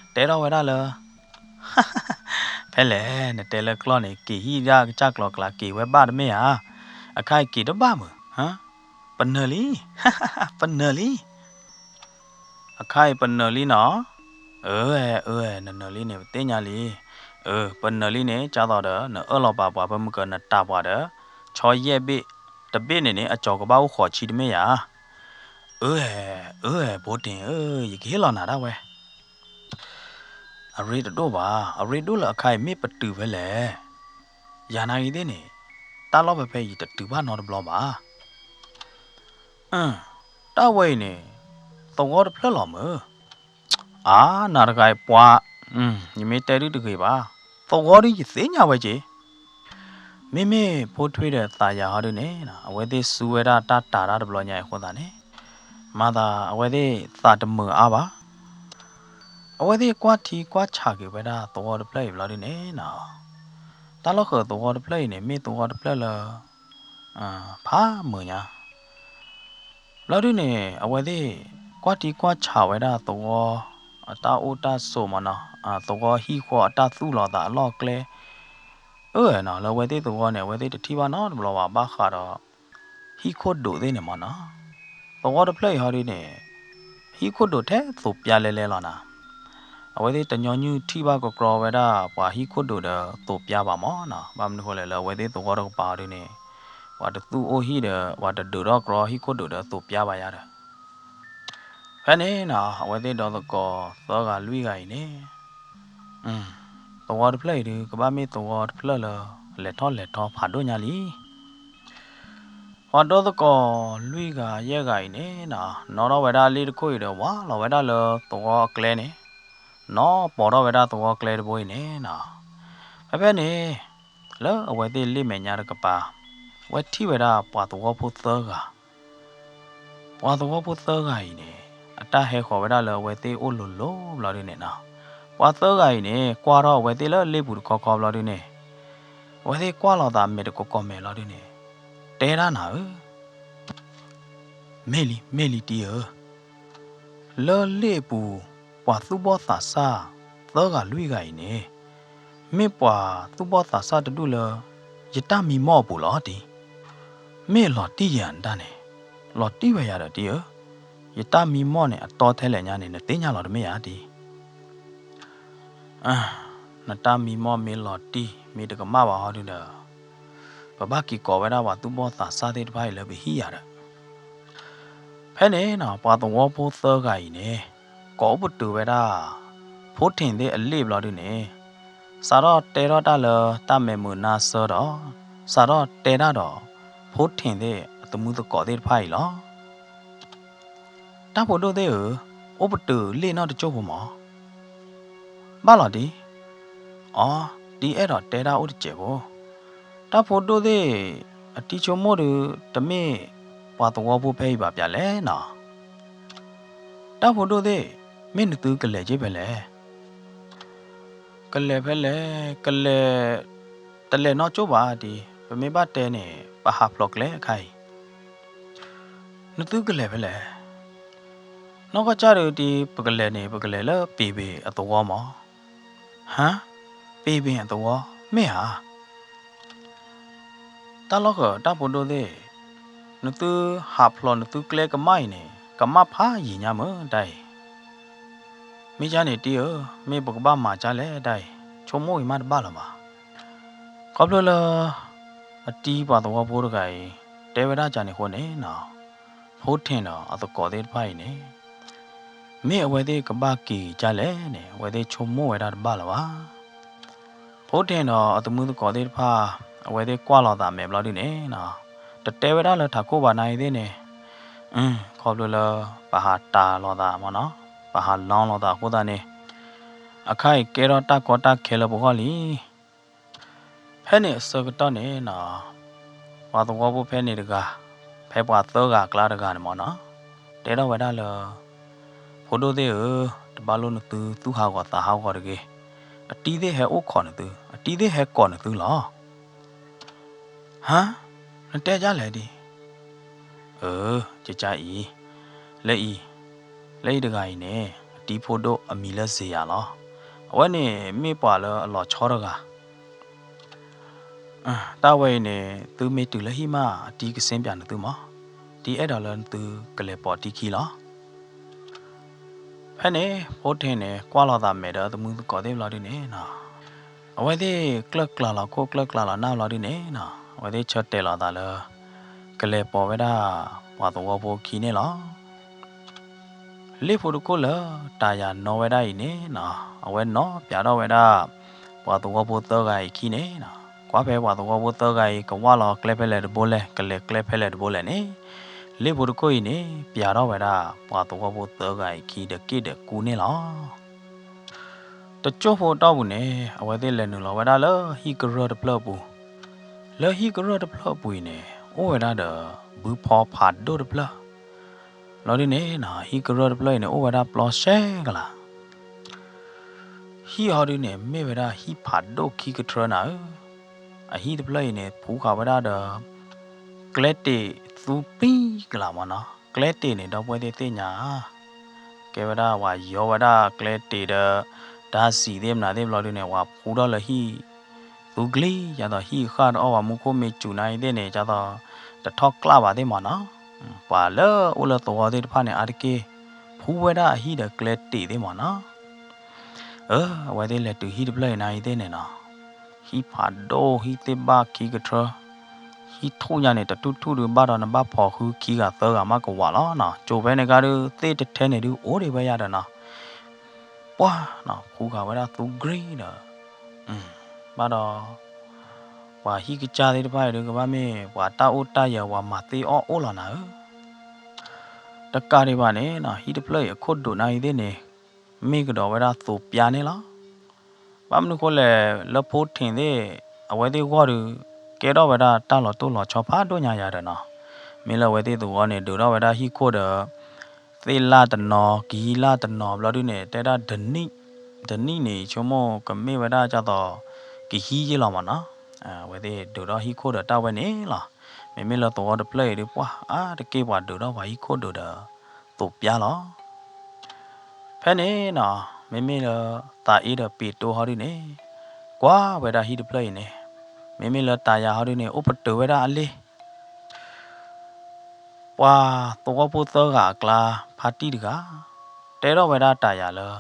တဲထီၣ်ဝဲဒၣ်လၢ ဖဲလဲၣ် နတဲလၢကျီၢ်န့ၣ် က့ၤဟံၣ်ဒၣ်ကစၢ်ကျီၤကျါ က့ၤဝဲဘၣ်တမ့ၢ်ဧါ, အခါအံၤက့ၤတဘၣ်မုာ်, ပနၢၤလံ, ပနၢၤလံ, အခါအံၤပနၢၤလံနီၤ, အၢ အၢ နနၢၤလံန့ၣ် ပသ့ၣ်ညါလံ, အၢ ပနၢၤလံန့ၣ် ကၢ်သိးဒီး နအၢၣ်လီၤပာ်ပှၤဖဲမုၢ်ကၢၤ နတၢ်ပှၤဒီး ဆီယဲၢ်ဘ့ၣ်, တဘ့ၣ်န့ၣ်န့ၣ် အကၠီၤကဘၣ်အိၣ်ဃိးဆံတမ့ၢ်ဧါ, အၢ အၢ ဖိထ့ၣ်ဧၢ, ယကဟ့ၣ်လီၤနၤဒၣ်ဝဲ အရ့တဒိၣ်ဘၣ်, အရ့ဒိၣ်လၢအခါအံၤမ့ၢ်ပတုာ်ဖဲလဲၣ်, ယၤနာ်ဂ့ၤသ့ၣ်န့ၣ်, တၢ်လီၢ်ဖဲဖဲအံၤတတုာ်ဘၣ်နီတဘျီဘၣ်. တၢ်ဝဲအံၤန့ၣ်, သဝီတဖျၢၣ်လီၤမုၢ်, အါ နၤတဂၤအံၤပှၤ, ယမ့ၢ်တဲဒုတဂ့ၤဘၣ်, သဝီဒုယသ့ၣ်ညါဝဲက့ၤ မ့မ့ၢ်ဖိထွ့ဒီးသးယၤဟီဒုန့ၣ်, အဝဲသ့ၣ်စူဝဲဒၣ်တၢ်တၤတၢ်တဘျီညါအံၤအဃိသတးန့ၣ်, မၤသးအဝဲသ့ၣ်သးတမုာ်အါဘၣ်. အဝဲသ့ၣ်ကွၢ်ထံကွၢ်ဆးက့ၤဝဲဒၣ်သဝီတဖျၢၣ်အံၤဘျီဒုန့ၣ်နီၤ, တၢ်လီၢ်ဃၢၤသဝီတဖျၢၣ်အံၤန့ၣ် မ့ၢ်သဝီတဖျၢၣ်လၢ ဖးမုာ်ညါ ဘျီဒုန့ၣ် အဝဲသ့ၣ်ကွၢ်ထံကွၢ်ဆးဝဲဒၣ်သဝီ အတၢ်အိၣ်တၢ်ဆိးမးနီၤ, သဝီဟံၣ်ဃီအတၢ်သူၣ်လီၤသးအလီၢ်အကျဲ, အၢနီၤ လၢအဝဲသ့ၣ်သဝီန့ၣ် အဝဲသ့ၣ်တထံၣ်ဘၣ်နီတဘျီဘၣ် ဘၣ်ဃးဒီး ဟံၣ်ခိၣ်ဒိးသ့ၣ်န့ၣ်မးနီၤ, သဝီတဖျၢၣ်အံၤဟီဒုန့ၣ် ဟံၣ်ခိၣ်ဒိးထဲသိးပျါလဲလဲလီၤနၤ, အဝဲသ့ၣ်တညီနုၢ်ထံၣ်ဘၣ်ကကြီဝဲဒၣ်ပှၤဟံၣ်ခိၣ်ဒိးဒီးသိးပျါဘၣ်မၢ်နီၤ. ဘၣ်မနုၤဃိလဲၣ်လၢအဝဲသ့ၣ်သဝီတကပၤအီၤဒုန့ၣ် ပှၤတသူၣ်အိၣ်ဟံၣ်ဒီး ပှၤတဒုးထီၣ်ကြီဟံၣ်ခိၣ်ဒိးဒီးသိးပျါဘၣ်ယါဒီး ဖဲန့ၣ်နီၤ အဝဲသ့ၣ်ဒီသကိးသၢဂၤလွံၢ်ဂၤအံၤန့ၣ် သဝီတဖျၢၣ်အံၤဒု ကဘၣ်မ့ၢ်သဝီတဖျၢၣ်လၢ လဲၤထီၣ်လဲၤထီဖးဒိၣ်ညါလံ. ပှၤဒီသကိးလွံၢ်ဂၤယဲၢ်ဂၤအံၤန့ၣ်နီၤ နီၣ်ထီၣ်ဝဲဒၣ်လ့ၣ်တခိၣ်အံၤဒီး ဝးလီၤဝဲဒၣ်လၢသဝီအကျဲန့ၣ်, နီၣ်ပိာ်ထီၣ်ဝဲဒၣ်သဝီကျဲတဘိအံၤန့ၣ်နီၤ, ဖဲဖဲန့ၣ် လၢအဝဲသ့ၣ်လ့ၣ်မဲာ်ညါတကပၤ အဝဲထံၣ်ဝဲဒၣ်ပှၤသဝီဖိသၢဂၤ ပှၤသဝီဖိသၢဂၤအံၤန့ၣ် အတၢ်ဟဲဃီၤဝဲဒၣ်လၢအဝဲသ့ၣ်အိၣ်လိၤလိၤဘျီဒုန့ၣ်နီၤ, ပှၤသၢဂၤအံၤန့ၣ် ကွၢ်ထီၣ်အဝဲသ့ၣ်လၢလ့ၣ်ပူၤတခီခီဘျီဒုန့ၣ်, အဝဲသ့ၣ်ကွၢ်လိာ်သးမဲာ်တကိးကိးမဲာ်ဘျီဒုန့ၣ်, တဲဒၣ်နၤဧၢ မ့ၢ်လံ မ့ၢ်လံတံဧၢ, လၢလ့ၣ်အပူၤ ပှၤသူၣ်ဘီၣ်သးစၢ်သၢဂၤလွံၢ်ဂၤအံၤန့ၣ်, မ့ၢ်ပှၤသူၣ်ဘီၣ်သးစၢ်တဒူၣ်လၢ ယတၢ်မံမီၢ်အပူၤလီၤတံ, မ့ၢ်လီၤတံၢ်ယၤနတၢ်န့ၣ်, လီၤတံၢ်ဝဲယၤဒီးတံဧၢ, ယတၢ်မံမီၢ်န့ၣ် အတီထဲလဲၣ်ညါန့ၣ် နသ့ၣ်ညါလီၤတမ့ၢ်ဧါတံ နတၢ်မံမီၢ်မ့ၢ်လီၤတံၢ် မ့ၢ်တကမၣ်ဘၣ်ဟီဒုဒီး, ပဘၣ်က့ၤကိးဝဲဒၣ်ပှၤသူၣ်ဘီၣ်သးစၢ်သ့ၣ်တဖၣ်အံၤလၢပဟံၣ်ယၤဒီး, ဖဲန့ၣ်နီၤ ပှၤသဝီဖိသၢဂၤအံၤန့ၣ်, ကိးအိၣ်ပတုာ်ဝဲဒၣ် ဖိထ့ၣ်သ့ၣ်အလ့ၣ်ဘျီဒုန့ၣ်, စးထီၣ်တဲထီၣ်တၢ်လၢတၢ်မဲာ်မုာ်နါဆၢဒီး, စးထီၣ်တဲတၢ်ဒီး ဖိထ့ၣ်သ့ၣ်အသမုသကိးသ့ၣ်တဖၣ်အံၤလီၤ. တၢ်ဖိဒိၣ်သ့ၣ်ဧၢ, အိၣ်ပတုာ်လ့ၣ်နီၢ်တစိၢ်ဖိမး. ဘၣ်လီၤတံ, အီ, တံအဲၣ်ဒိးတဲတၢ်အိၣ်တစဲးဖိ, တၢ်ဖိဒိၣ်သ့ၣ် အတံဆိကမိၣ်ဒီး တမ့ၢ်ပှၤသဝီဖိဖဲအံၤဘၣ်ပၠးလဲၣ်နီၤ. တၢ်ဖိဒိၣ်သ့ၣ်, မ့ၢ်နသုကလဲၤက့ၤဖဲလဲၣ်. ကလဲၤဖဲလဲၣ်, ကလဲၤ, တလဲၤနီၢ်ကၠိဘၣ်တံ, ပမ့ၢ်ဘၣ်တဲန့ၣ် ပဟးဖျိးကျဲအခါအံၤ. နသုကလဲၤဖဲလဲၣ်. နီၢ်ကီၢ်ကၢ်ဒီးတံ ပကလဲၤန့ၣ် ပကလဲၤလၢပ့ၤဘ့ၣ်အသဝီမး. ဟါ, ပ့ၤဘ့ၣ်အသဝီ, မ့ၢ်ဧါ. တၢ်လီၢ်ဃၢၤတၢ်ဖိဒိၣ်သ့ၣ်, နသုဟးဖျိးနသုကျဲကမၣ်အံၤန့ၣ် ကမၣ်ဖးယံာ်ညါမ့ၢ်တၢ်အံၤ. မ့ၢ်ကန့ၣ်တံဧၢ, မ့ၢ်ပကဘၣ်မၤကၢ်လဲၣ်တၢ်အံၤ, ဆိကမိၣ်ဂ့ၤမးတဘၣ်လၢၤဘၣ်. ခီဖျိလၢ အတံပှၤသဝီဖိတဂၤအံၤ တဲဝဲဒၣ်ကန့ၣ်အဃိန့ၣ်နီၤ, ဖိထ့ၣ်ဒီးအသကိးသ့ၣ်တဖၣ်အံၤန့ၣ် မ့ၢ်အဝဲသ့ၣ်ကဘၣ်က့ၤကၢ်လဲၣ်န့ၣ် အဝဲသ့ၣ်ဆိကမိၣ်ဝဲဒၣ်တဘၣ်လၢၤဘၣ်. ဖိထ့ၣ်ဒီးအသမုသကိးသ့ၣ်တဖၣ် အဝဲသ့ၣ်ကွၢ်လိာ်သးမဲာ်ဘျီဒုန့ၣ်နီၤ, တတဲဝဲဒၣ်လၢထးခိၣ်ဘၣ်နၤအံၤသ့ၣ်န့ၣ်, ခီဖျိလၢ ပဟးတၤလိာ်သးမ့ၢ်နီၤ, ပဟးလီလိာ်သးအဃိသတးန့ၣ်, အခါအံၤကဲထီၣ်တၢ်ကီတၢ်ခဲလၢပဂီၢ်လံ. ဖဲန့ၣ်အဆၢကတီၢ်န့ၣ်နီၤ, ပှၤသဝီဖိဖဲန့ၣ်တဂၤ, ဖဲပှၤသၢဂၤအကျါတဂၤန့ၣ်မ့ၢ်နီၤ, တဲထီၣ်ဝဲဒၣ်လၢ ဖိဒိၣ်သ့ၣ်ဧၢ, တဘၣ်လိၣ်နသုသူၣ်ဟးဂီၤသးဟးဂီၤတဂ့ၤ, အတံသ့ၣ်ဟဲအိၣ်ခိးနသု, အတံသ့ၣ်ဟဲကိးနသုလီၤ. ဟါ, နတဲဒ်လဲၣ်ဒံး. အၢ, ကကါအံၤ, လၢအံၤ, လၢအံၤတဂၤအံၤန့ၣ် အတံဖိဒိၣ်အမံၤလၢစ့ယၤလီၤ. အဝဲန့ၣ်မ့ၢ်ပှၤလၢအလီၤဆီတဂၤ တၢ်ဝဲအံၤန့ၣ် သုမ့ၢ်တုၤလၢဟံၣ်မး အတံကစ့ပၠးနသုမး, တံအဲၣ်ဒိးလၢနသုကလဲၤပိာ်တံခံလီၤ. ဖဲန့ၣ် ဖိထ့ၣ်န့ၣ် ကွၢ်လိာ်သးမဲာ်ဒီးသမုသကိးသ့ၣ်ဘျီဒုန့ၣ်နီၤ, အဝဲသ့ၣ်ကျၢၢ်ကျါလီၤခိၣ်ကျၢၢ်ကျါလီၤနၢ်ဘျီဒုန့ၣ်နီၤ, အဝဲသ့ၣ်ဆၢတဲာ်လိာ်သးလၢ ကလဲၤပိာ်ဝဲဒၣ်ပှၤသဝီဖိခံန့ၣ်လီၤ. လ့ၣ်ဖိတခိၣ်လၢတၢ်ယၤနီၣ်ဝဲဒၣ်အံၤန့ၣ်နီၤ, အဝဲနီၣ်ပၠးထီၣ်ဝဲဒၣ် ပှၤသဝီဖိသၢဂၤအံၤခံန့ၣ်နီၤ, ကွၢ်ဖဲပှၤသဝီဖိသၢဂၤအံၤ ကဝၢ်လီၤကျဲဖဲလဲၣ်တဘိလဲၣ် ကလဲၤကျဲဖဲလဲၣ်တဘိလဲၣ်န့ၣ်, လ့ၣ်ဖိတခိၣ်အံၤန့ၣ် ပၠးထီၣ်ဝဲဒၣ် ပှၤသဝီဖိသၢဂၤအံၤခံဒီးက့ၣ်ဒီးကူန့ၣ်လီၤ. တစိၢ်ဖိအတီၢ်ပူၤန့ၣ် အဝဲသ့ၣ်လဲၤနုာ်လီၤဝဲဒၣ်လၢဟံၣ်ကရၢၢ်တဖျၢၣ်အပူၤ, လၢဟံၣ်ကရၢၢ်တဖျၢၣ်အပူၤအံၤန့ၣ် အိၣ်ဝဲဒၣ်ဒီး ဘုဖီဖးဒိၣ်တဖျၢၣ် လီၤဒုန့ၣ်နီၤ, ဟံၣ်ကရၢၢ်တဖျၢၣ်အံၤန့ၣ် အိၣ်ဝဲဒၣ်ပျီဆဲကလး, ဟံၣ်ဟီဒုန့ၣ် မ့ၢ်ဝဲဒၣ်ဟံၣ်ဖးဒိၣ်ခံကထြၢနၤဧၢ, အဟံၣ်တဖျၢၣ်အံၤန့ၣ် ဖှူဃာ်ဝဲဒၣ်ဒီး ကျဲတ့ၢ်သူပံကလးမ့ၢ်နီၤ, ကျဲတ့ၢ်န့ၣ် ဒီပုၢ်ဝဲၢ်သ့ၣ်သ့ၣ်ညါ ကဲဝဲဒၣ်ပှၤယီဝဲဒၣ်ကျဲတ့ၢ်ဒီး တၢ်စံၣ်သ့ၣ်မနုၤသ့ၣ်ဘျီဒုန့ၣ် ပှၤဖှူထီၣ်လၢဟံၣ်သူကလံၤ, ဒ်သိးဟံၣ်ဃၣ်တအီၣ်ဘၣ်မူခိၣ်မ့ၢ်စူၤနၤအံၤသ့ၣ်န့ၣ် ဒ်သိးတထီၣ်ကျၣ်ဘၣ်သ့ၣ်မ့ၢ်နီၤ, ပှၤလၢအိၣ်လၢသဝီသ့ၣ်တဖၣ်န့ၣ် အါတက့ၢ် ဖှူဝဲဒၣ်အဟံၣ်ဒီးကျဲတ့ၢ်သ့ၣ်မ့ၢ်နီၤ. အဝဲသ့ၣ်လဲၤတုၤဟံၣ်တဖျၢၣ်အံၤနၤအံၤသ့ၣ်န့ၣ်နီၤ, ဟံၣ်ဖးဒိၣ် ဟံၣ်သ့ၣ်ဘၣ်ခံကထြၢ, ဟံၣ်ထူၣ်ညါန့ၣ် တထူၣ်ထူၣ်ဒုးဘၣ်ဒီး နဘၣ်ဖိးဃုခံဂၤသၢဂၤမးကဝးလီၤနီၤ. ကၠိဖဲန့ၣ်ခါဒုး သ့ၣ်တထဲန့ၣ်ဒုးအိၣ်ဒံးဝဲယၤဒီးနီၤ, ပှၢ်နီၤ ဃုဂၤဝဲဒၣ်သူ green ဒီး ဘၣ်ဒီး ပှၤဟံၣ်ကစၢ်သ့ၣ်တဖၣ်အံၤဒုး ကဘၣ်မ့ၢ်ပှၤတၢ်အိၣ်တၢ်ယၢၤ ပှၤမၤသ့အီၣ်အိၣ်လီၤနၤဧၢ. တကးဒံးဘၣ်န့ၣ်နီၤ ဟံၣ်တဖျၢၣ်အံၤအခိၣ်ဒိးနၤအံၤသ့ၣ်န့ၣ် မ့ၢ်ကဒီးဝဲဒၣ်သိးပျါန့ၣ်လီၤ. ဘၣ်မနုၤဃိလဲၣ် လၢဖိထ့ၣ်သ့ၣ် အဝဲသ့ၣ်ဂီၢ်ဒုး ကဲထီၣ်ဝဲဒၣ်တၢ်လီၤတိၢ်လီၤဆီဖးဒိၣ်ညါယၤဒီးနီၤ, မ့ၢ်လၢအဝဲသ့ၣ်သဝီန့ၣ် ဒုးထီၣ်ဝဲဒၣ်ဟံၣ်ခိၣ်ဒီး သ့ၣ်လၢ်တနီၤ ကဟံးလၢ်တနီၤဘျီဒုန့ၣ် တဲဒၣ် တနံၣ်န့ၣ် ဆိကမိၣ်ကမ့ၢ်ဝဲဒၣ်ဒ်သိး ကဟံးယ့ၢ်လီၤမးနီၤ. အဝဲသ့ၣ်ဒုးထီၣ်ဟံၣ်ခိၣ်ဒီးတၢ်ဝဲန့ၣ်လီၤ. မ့မ့ၢ်လၢသဝီတဖျၢၣ်အံၤဒုး ပှၢ်အါတက့ၢ်ပှၤဒုးထီၣ်ပှၤဟံၣ်ခိၣ်ဒုးဒီး သိးပျါလီၤ. ဖဲန့ၣ်နီၤ မ့မ့ၢ်လၢသးအ့ဒီးပ့းတိဟီဒုန့ၣ် ကွၢ်ဝဲဒၣ်ဟံၣ်တဖျၢၣ်အံၤန့ၣ် မ့မ့ၢ်လၢတၤယၤဟီဒုန့ၣ် အိၣ်ပတုာ်ဝဲဒၣ်အလ့ၢ် ပှၤသဝီဖိသၢဂၤအကျါ ဖါတံၢ်တဂၤ တဲထီၣ်ဝဲဒၣ်တၤယၤလၢ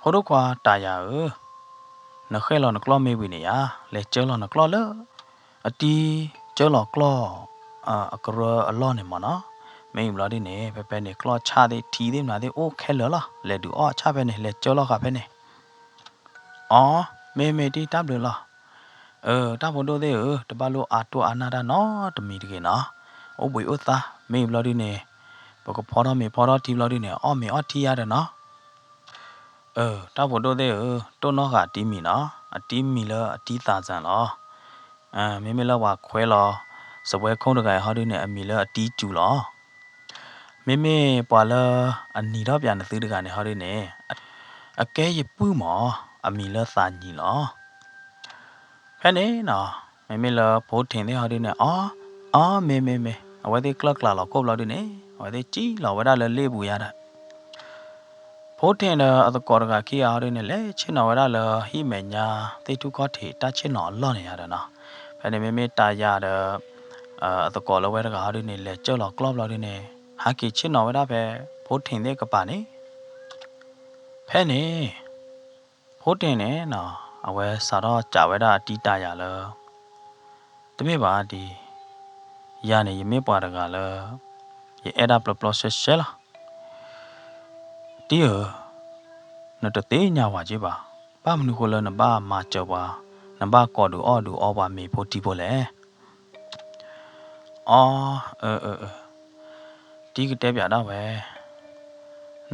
ဖိဒိၣ်ခွါတၤယၤဧၢ, နဃဲၣ်လီၤနကျီၢ်မ့ၢ်ဝံၤန့ၣ်ဧါ, လဲၤကၢလီၤနကျီၢ်လၢ အတံၤကၢလီၤကျီၢ် အကရၢအလီၢ်န့ၣ်မးနီၤ. မ့ၢ်ဘျီဒ်န့ၣ် ဖဲဖဲန့ၣ် ကျီၢ်ဆၣ်သ့ၣ်ထံသ့ၣ်မနုၤသ့ၣ်အိၣ်ခဲလၢာ်လီၤ. လဲၤဒုးအီၣ်ဆၣ်ဖဲန့ၣ် လဲၤကၢလီၤဃာ်ဖဲန့ၣ် အီ မ့မ့ၢ်တံၢ်တၢ်ဘျုးလီၤ. အၢ တၢ်ဖိဒိၣ်သ့ၣ်ဧၢ, တဘၣ်လိၣ်အါတိၢ်အါနၢ်တၢ်နီတမံၤတဂ့ၤနီၤ. အိၣ်ဘှံးအိၣ်သါ, မ့ၢ်ဘျီဒုန့ၣ် ပကဖီထီၣ်မ့ၤဖီထီၣ်ထံဘျီဒုန့ၣ် အီၣ်မ့ၤအီၣ်ထံယါဒီးနီၤ. အၢ တၢ်ဖိဒိၣ်သ့ၣ်ဧၢ, တိၢ်နီၣ်ဃာ်အတံၤမံၤနီၤ, အတံၤမံၤလၢအတံၤသးစၢ်လီၤ. မ့မ့ၢ်လၢပှၤခွဲးလီၤ စပွဲခိၣ်တဂၤအံၤဟီဒုန့ၣ် အမံၤလၢအတံၤစူၤလီၤ. မ့မ့ၢ်ပှၤလၢအနံၤထီၣ်ပၠးနသုတဂၤန့ၣ်ဟီဒုန့ၣ် အကဲယပုၢ်မး, အမံၤလၢသးနံၤလီၤ. ဖဲန့ၣ်နီၤ, မ့မ့ၢ်လၢဖိထ့ၣ်သ့ၣ်ဟီဒုန့ၣ် အီ အီ မ့ၢ်မ့ၢ်မ့ၢ် အဝဲသ့ၣ်ကျၢၢ်ကျးလီၤခိၣ်ဘျီဒုန့ၣ် အဝဲသ့ၣ်စံၣ်လီၤဝဲဒၣ်လၢလ့ၣ်ပူၤယါဒီး ဖိထ့ၣ်ဒီးအသကိးတဂၤခံဂၤဟီဒုန့ၣ် လဲၤဆ့ၣ်နီၤဝဲဒၣ်လၢဟံၣ်မဲာ်ညါ သ့ၣ်ထူၣ်ခီၣ်ထံးတၢ်ဆ့ၣ်နီၤအလီၢ်န့ၣ်ယါဒီးနီၤ. ဖဲန့ၣ်မ့မ့ၢ်တၤယၤဒီး အသကိးလၢဝဲတဂၤဟီဒုန့ၣ် လဲၤကၢလီၤကျီၢ်ဘျီဒုန့ၣ် ဟးက့ၤဆ့ၣ်နီၤဝဲဒၣ်ဖဲ ဖိထ့ၣ်သ့ၣ်ကပၤန့ၣ် ဖဲန့ၣ် ဖိထ့ၣ်န့ၣ်နီၤ အဝဲစးထီၣ်စံးဝဲဒၣ်အတံၤတၤယၤလၢ တမ့ၢ်ဘၣ်တံၤ, ယၤန့ၣ် ယမ့ၢ်ပှၤတဂၤလၢ ယအဲၣ်တၢ်ပျီပျီရှဲရှဲလီၤ. တံၤဧၢ, နတသ့ၣ်ညါဝဲက့ဘၣ်, ဘၣ်မနုၤဃိလၢနဘၣ်မၤစၢၤပှၤ, နဘၣ်ကိးဒုးအီၣ်ဒုးအီပှၤမ့ၤဖိထံဖိလဲၣ်. အီ, အၢ, အၢ, အၢ, တံၤကတဲပၠးဒၣ်ဝဲ,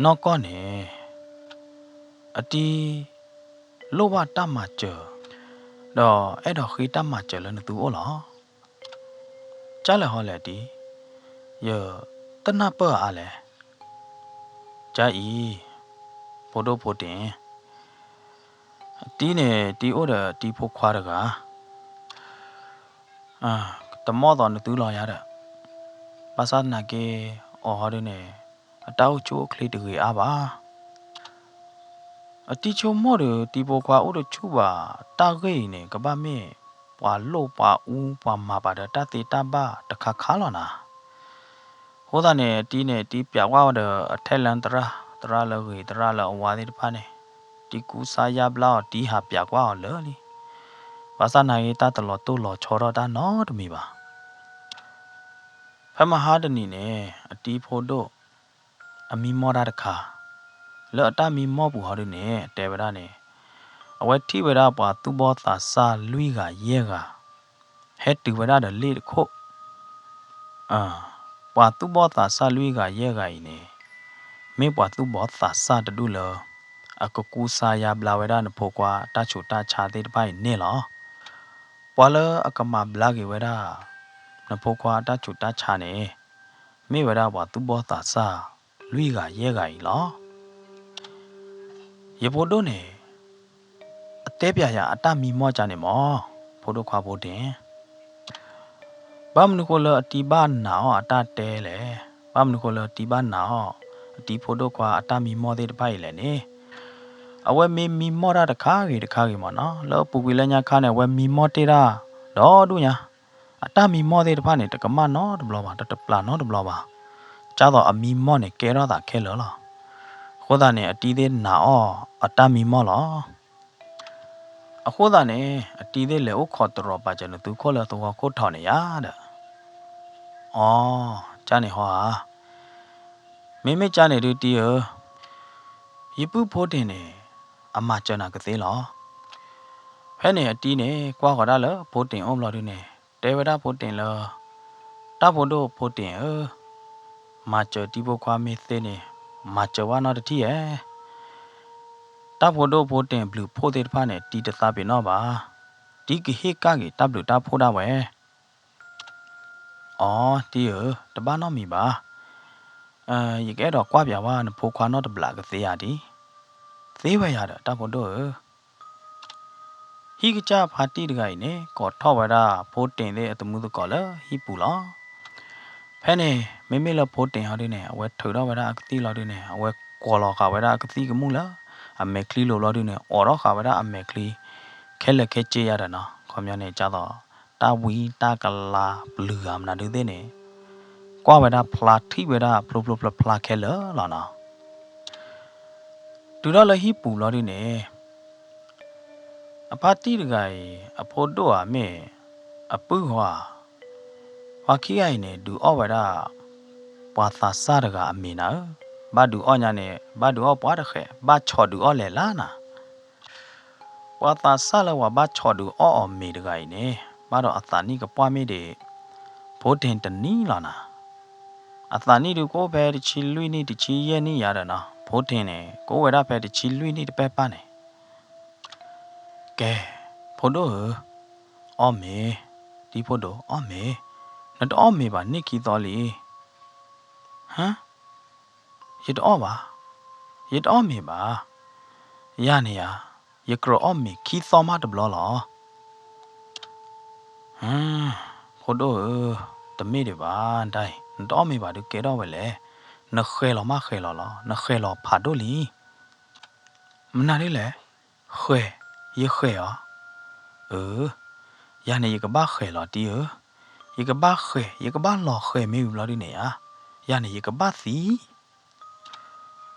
နီၢ်ကီၢ်န့ၣ် အတံၤ လိၣ်ဘၣ်တၢ်မၤစၢၤ, ဒီးအဲၣ်ဒိးဃ့တၢ်မၤစၢၤလၢနသုအိၣ်လီၤ. ကၢ်လဲၣ်ဟီလဲၣ်တံၤ, ယတနၢ်ပၢၢ်အါလဲၣ်. ကၢ်အံၤ, ဖိဒိၣ်ဖိတ့ၣ်, တံၤန့ၣ် တံၤအိၣ်ဒီးတံၤဖိခွါတဂၤ တမီၢ်သိးနသုလီၤယါဒီး, ဘၣ်ဆၣ်သနာ်က့ အီၤဟီဒုန့ၣ် အတၢ်အိၣ်ဆူၣ်အိၣ်ချ့တဂ့ၤအါဘၣ်. အတံၤဆိကမိၣ်ဒီး တံၤဖိခွါအိၣ်တဆူၣ်ဘၣ်, တၢ်ဂ့ၢ်အံၤန့ၣ် ကဘၣ်မ့ၢ်ပှၤလိၣ်ပှၤအူပှၤမၤပာ်ဒီးတၢ်သ့တၢ်ဘၣ်တခါခါလီၤနၤ. အဃိသတးန့ၣ် အတံၤန့ၣ် တံၤပၠးကွၢ်အီၤဒီးအထဲလၢသရၣ်, သရၣ်လၢဂ့ၤ သရၣ်လၢအဝါသ့ၣ်တဖၣ်န့ၣ် တံၤကူစါယါဘျါအီၤ တံၤဟးပၠးကွၢ်အီၤလၢာ်လံ. ဘၣ်ဆၣ်သနာ်က့ တၢ်တလီၤတိၢ်လီၤဆီထီၣ်တၢ်နီတမံၤဘၣ်. ဖဲမဟါတနံၤန့ၣ် အတံၤဖိဒိၣ် အမံမီၢ်တၢ်တခါ, လၢအတၢ်မံမီၢ်ပူၤဟီဒုန့ၣ် တဲဝဲဒၣ်န့ၣ်, အဝဲထံၣ်ဝဲဒၣ်ပှၤသူၣ်ဘီၣ်သးစၢ်လွံၢ်ဂၤယဲၢ်ဂၤ ဟဲတုၤဝဲဒၣ်ဒီးလ့ၣ်တခိၣ်. ပှၤသူၣ်ဘီၣ်သးစၢ်လွံၢ်ဂၤယဲၢ်ဂၤအံၤန့ၣ် မ့ၢ်ပှၤသူၣ်ဘီၣ်သးစၢ်တဒူၣ်လၢ အကကူစါယါဘျါဝဲဒၣ်နဖိခွါတၢ်ဆူးတၢ်ဆါသ့ၣ်တဖၣ်အံၤန့ၣ်လီၤ. ပှၤလၢအကမၤဘျါက့ၤဝဲဒၣ် နဖိခွါတၢ်ဆူးတၢ်ဆါန့ၣ် မ့ၢ်ဝဲဒၣ်ပှၤသူၣ်ဘီၣ်သးစၢ်လွံၢ်ဂၤယဲၢ်ဂၤအံၤလီၤ. ယဖိဒိၣ်န့ၣ် အတဲပၠးယၤအတၢ်မံမီၢ်ကန့ၣ်မး, ဖိဒိၣ်ခွါဖိတ့ၣ်, ဘၣ်မနုၤဃိလၢအတံၤဘၣ်နာ်အီၤအတၢ်တဲလဲၣ်. ဘၣ်မနုၤဃိလၢအတံၤဘၣ်နာ်အီၤ အတံၤဖိဒိၣ်ခွါအတၢ်မံမီၢ်သ့ၣ်တဖၣ်အံၤလဲၣ်န့ၣ်, အဝဲမ့ၢ်မံမီၢ်တၢ်တခါဂ့ၤတခါဂ့ၤမးနီၤ, လၢအပူၤကွံာ်လၢညါခါန့ၣ် အဝဲမံမီၢ်တ့ၢ်တၢ်ဒီဒူၣ်ညါ, အတၢ်မံမီၢ်သ့ၣ်တဖၣ်န့ၣ် တကမၣ်နီတဘျီဘၣ်, တတပျးနီတဘျီဘၣ်, ကၢ်သိးအမံမီၢ်န့ၣ် ကဲထီၣ်သးခဲလၢာ်လီၤ. အဃိသတးန့ၣ် အတံၤသ့ၣ်နာ်အီၤအတၢ်မံမီၢ်လီၤ. အဃိသတးန့ၣ် အတံၤသ့ၣ်လဲၤအိၣ်ခိးတရီၤပာ်စၢၤနသုးခိၣ်လၢသဝီခိၣ်ထီးန့ၣ်ယါဒီး, အိ, ကန့ၣ်ဟီဧါ, မ့မ့ၢ်ကန့ၣ်ဒုးတံၤဧၢ, ယပုၢ်ဖိတ့ၢ်န့ၣ် အမၤစၢၤနၤကသ့လီၤ. ဖဲန့ၣ်အတံၤန့ၣ် ကွၢ်ဃီၤဒၣ်လၢဖိတ့ၢ်အိၣ်ဘျီဒုန့ၣ် တဲဝဲဒၣ်ဖိတ့ၢ်လၢ, တၢ်ဖိဒိၣ်ဖိတ့ၢ်ဧၢ, မၤစၢၤတံၤဖိခွါမ့ၢ်သ့န့ၣ် မၤစၢၤဝဲနီတထံၣ်ဧါ. တၢ်ဖိဒိၣ်ဖိတ့ၢ်ဘျုးဖှိၣ်သ့ၣ်တဖၣ်န့ၣ် တံၤတသးပ့ၤနီၣ်ဘၣ်. တံၤကဟ့ၣ်ကဒါက့ၤတၢ်ဘျုးတၢ်ဖှိၣ်ဒၣ်ဝဲ. အိ, တံၤဧၢ, တဘၣ်နီတမံၤဘၣ်. ယကအဲၣ်ဒိးကွၢ်ပၠးဝဲနဖိခွါနီတဘျီကသ့ဧါဒံး. သ့ဝဲယၤဒီး တၢ်ဖိဒိၣ်ဧၢ. ဟံၣ်ကစၢ်ဖါတံၢ်တဂၤအံၤန့ၣ် ကိးထီၣ်ဝဲဒၣ်ဖိတ့ၢ်သ့ၣ်အသမုသကိးလၢဟံၣ်ပူၤလီၤ. ဖဲန့ၣ် မ့မ့ၢ်လၢဖိတ့ၢ်ဟီဒုန့ၣ် အဝဲထုးထီၣ်ဝဲဒၣ်အကသံၣ်လီၤဒုန့ၣ် အဝဲကွီၤလီၤဃာ်ဝဲဒၣ်အကသံၣ်ကမူၣ်လၢအမဲာ်ချံလိၤဘျီဒုန့ၣ် အိးထီၣ်ဃာ်ဝဲဒၣ်အမဲာ်ချံ ခဲလၢာ်ခဲဆ့ယါဒီးနီၤ, ခီပညီန့ၣ် ကၢ်သိး တၢ်ဝံတၢ်ကလၤပျုၤဧါမနုၤဒုသ့ၣ်န့ၣ် ကွၢ်ဝဲဒၣ်ဖျါထံၣ်ဝဲဒၣ်ဖျိဖျိဖျါဖျါခဲလၢာ်လီၤနီၤ. တုၤထီၣ်လၢဟံၣ်ပူၤဘျီဒုန့ၣ် အဖါတံၢ်တဂၤအံၤ အဖိဒိၣ်ဧါမ့ၢ် အပုၢ်ဧါ, ပှၤခံဂၤအံၤန့ၣ် ဒုးအီၣ်ဝဲဒၣ် ပှၤသးစၢ်တဂၤအမ့ၤနၤဧၢ, ဘၣ်ဒုးအီၣ်ညါန့ၣ် ဘၣ်ဒုးအီၣ်ပှၤတဃဲး ဘၣ်ဆီၣ်ဒုးအီၣ်လဲၤလၢ်နၤ. ပှၤသးစၢ်လၢပှၤဘၣ်ဆီၣ်ဒုးအီၣ်အီၤမ့ၤတဂၤအံၤန့ၣ် ဘၣ်ဒီးအသးနံၣ်ကပှၢ်မ့ၢ်ဒံး ဖိထ့ၣ်တနံၣ်လီၤနၤ. အသးနံၣ်ဒုးကအိၣ်ဖဲတဆံလွံၢ်နံၣ်တဆံယဲၢ်နံၣ်ယါဒီးနီၤ, ဖိထ့ၣ်န့ၣ် ကအိၣ်ဝဲဒၣ်ဖဲတဆံလွံၢ်နံၣ်တပဲၢ်ပၢ်န့ၣ် ကဲ, ဖိဒိၣ်ဧၢ, အီၣ်မ့ၤ, တံၤဖိဒိၣ်အီၣ်မ့ၤ, နတအီၣ်မ့ၤဘၣ်န့ၣ်ခံသီလံ. ဟါ, ယတအီၣ်ဘၣ်, ယတအီၣ်မ့ၤဘၣ်, ယၤန့ၣ်ယါ, ယကြၢးအီၣ်မ့ၤခံသီမးတဘျီလီၤ. ဖိဒိၣ်ဧၢ, တမ့ၢ်ဒံးဘၣ်ဒၣ်အံၤ, နတအီၣ်မ့ၤဘၣ်ဒုးကဲထီၣ်ဝဲလဲၣ်, နဃဲၤလီၤမးဃဲၤလီၤလီၤ, နဃဲၤလီၤဖးဒိၣ်လံ. မနုၤဒ်လဲၣ်, ဃဲၤ, ယဃဲၤအီၤ, အၢ, ယၤန့ၣ်ယကဘၣ်ဃဲၤလီၤတံၢ်ဧၢ, ယကဘၣ်ဃဲၤ, ယကဘၣ်လီၤဃဲၤမ့ၢ်ဝံၤဘျီဒုန့ၣ်ဧါ, ယၤန့ၣ်ယကဘၣ်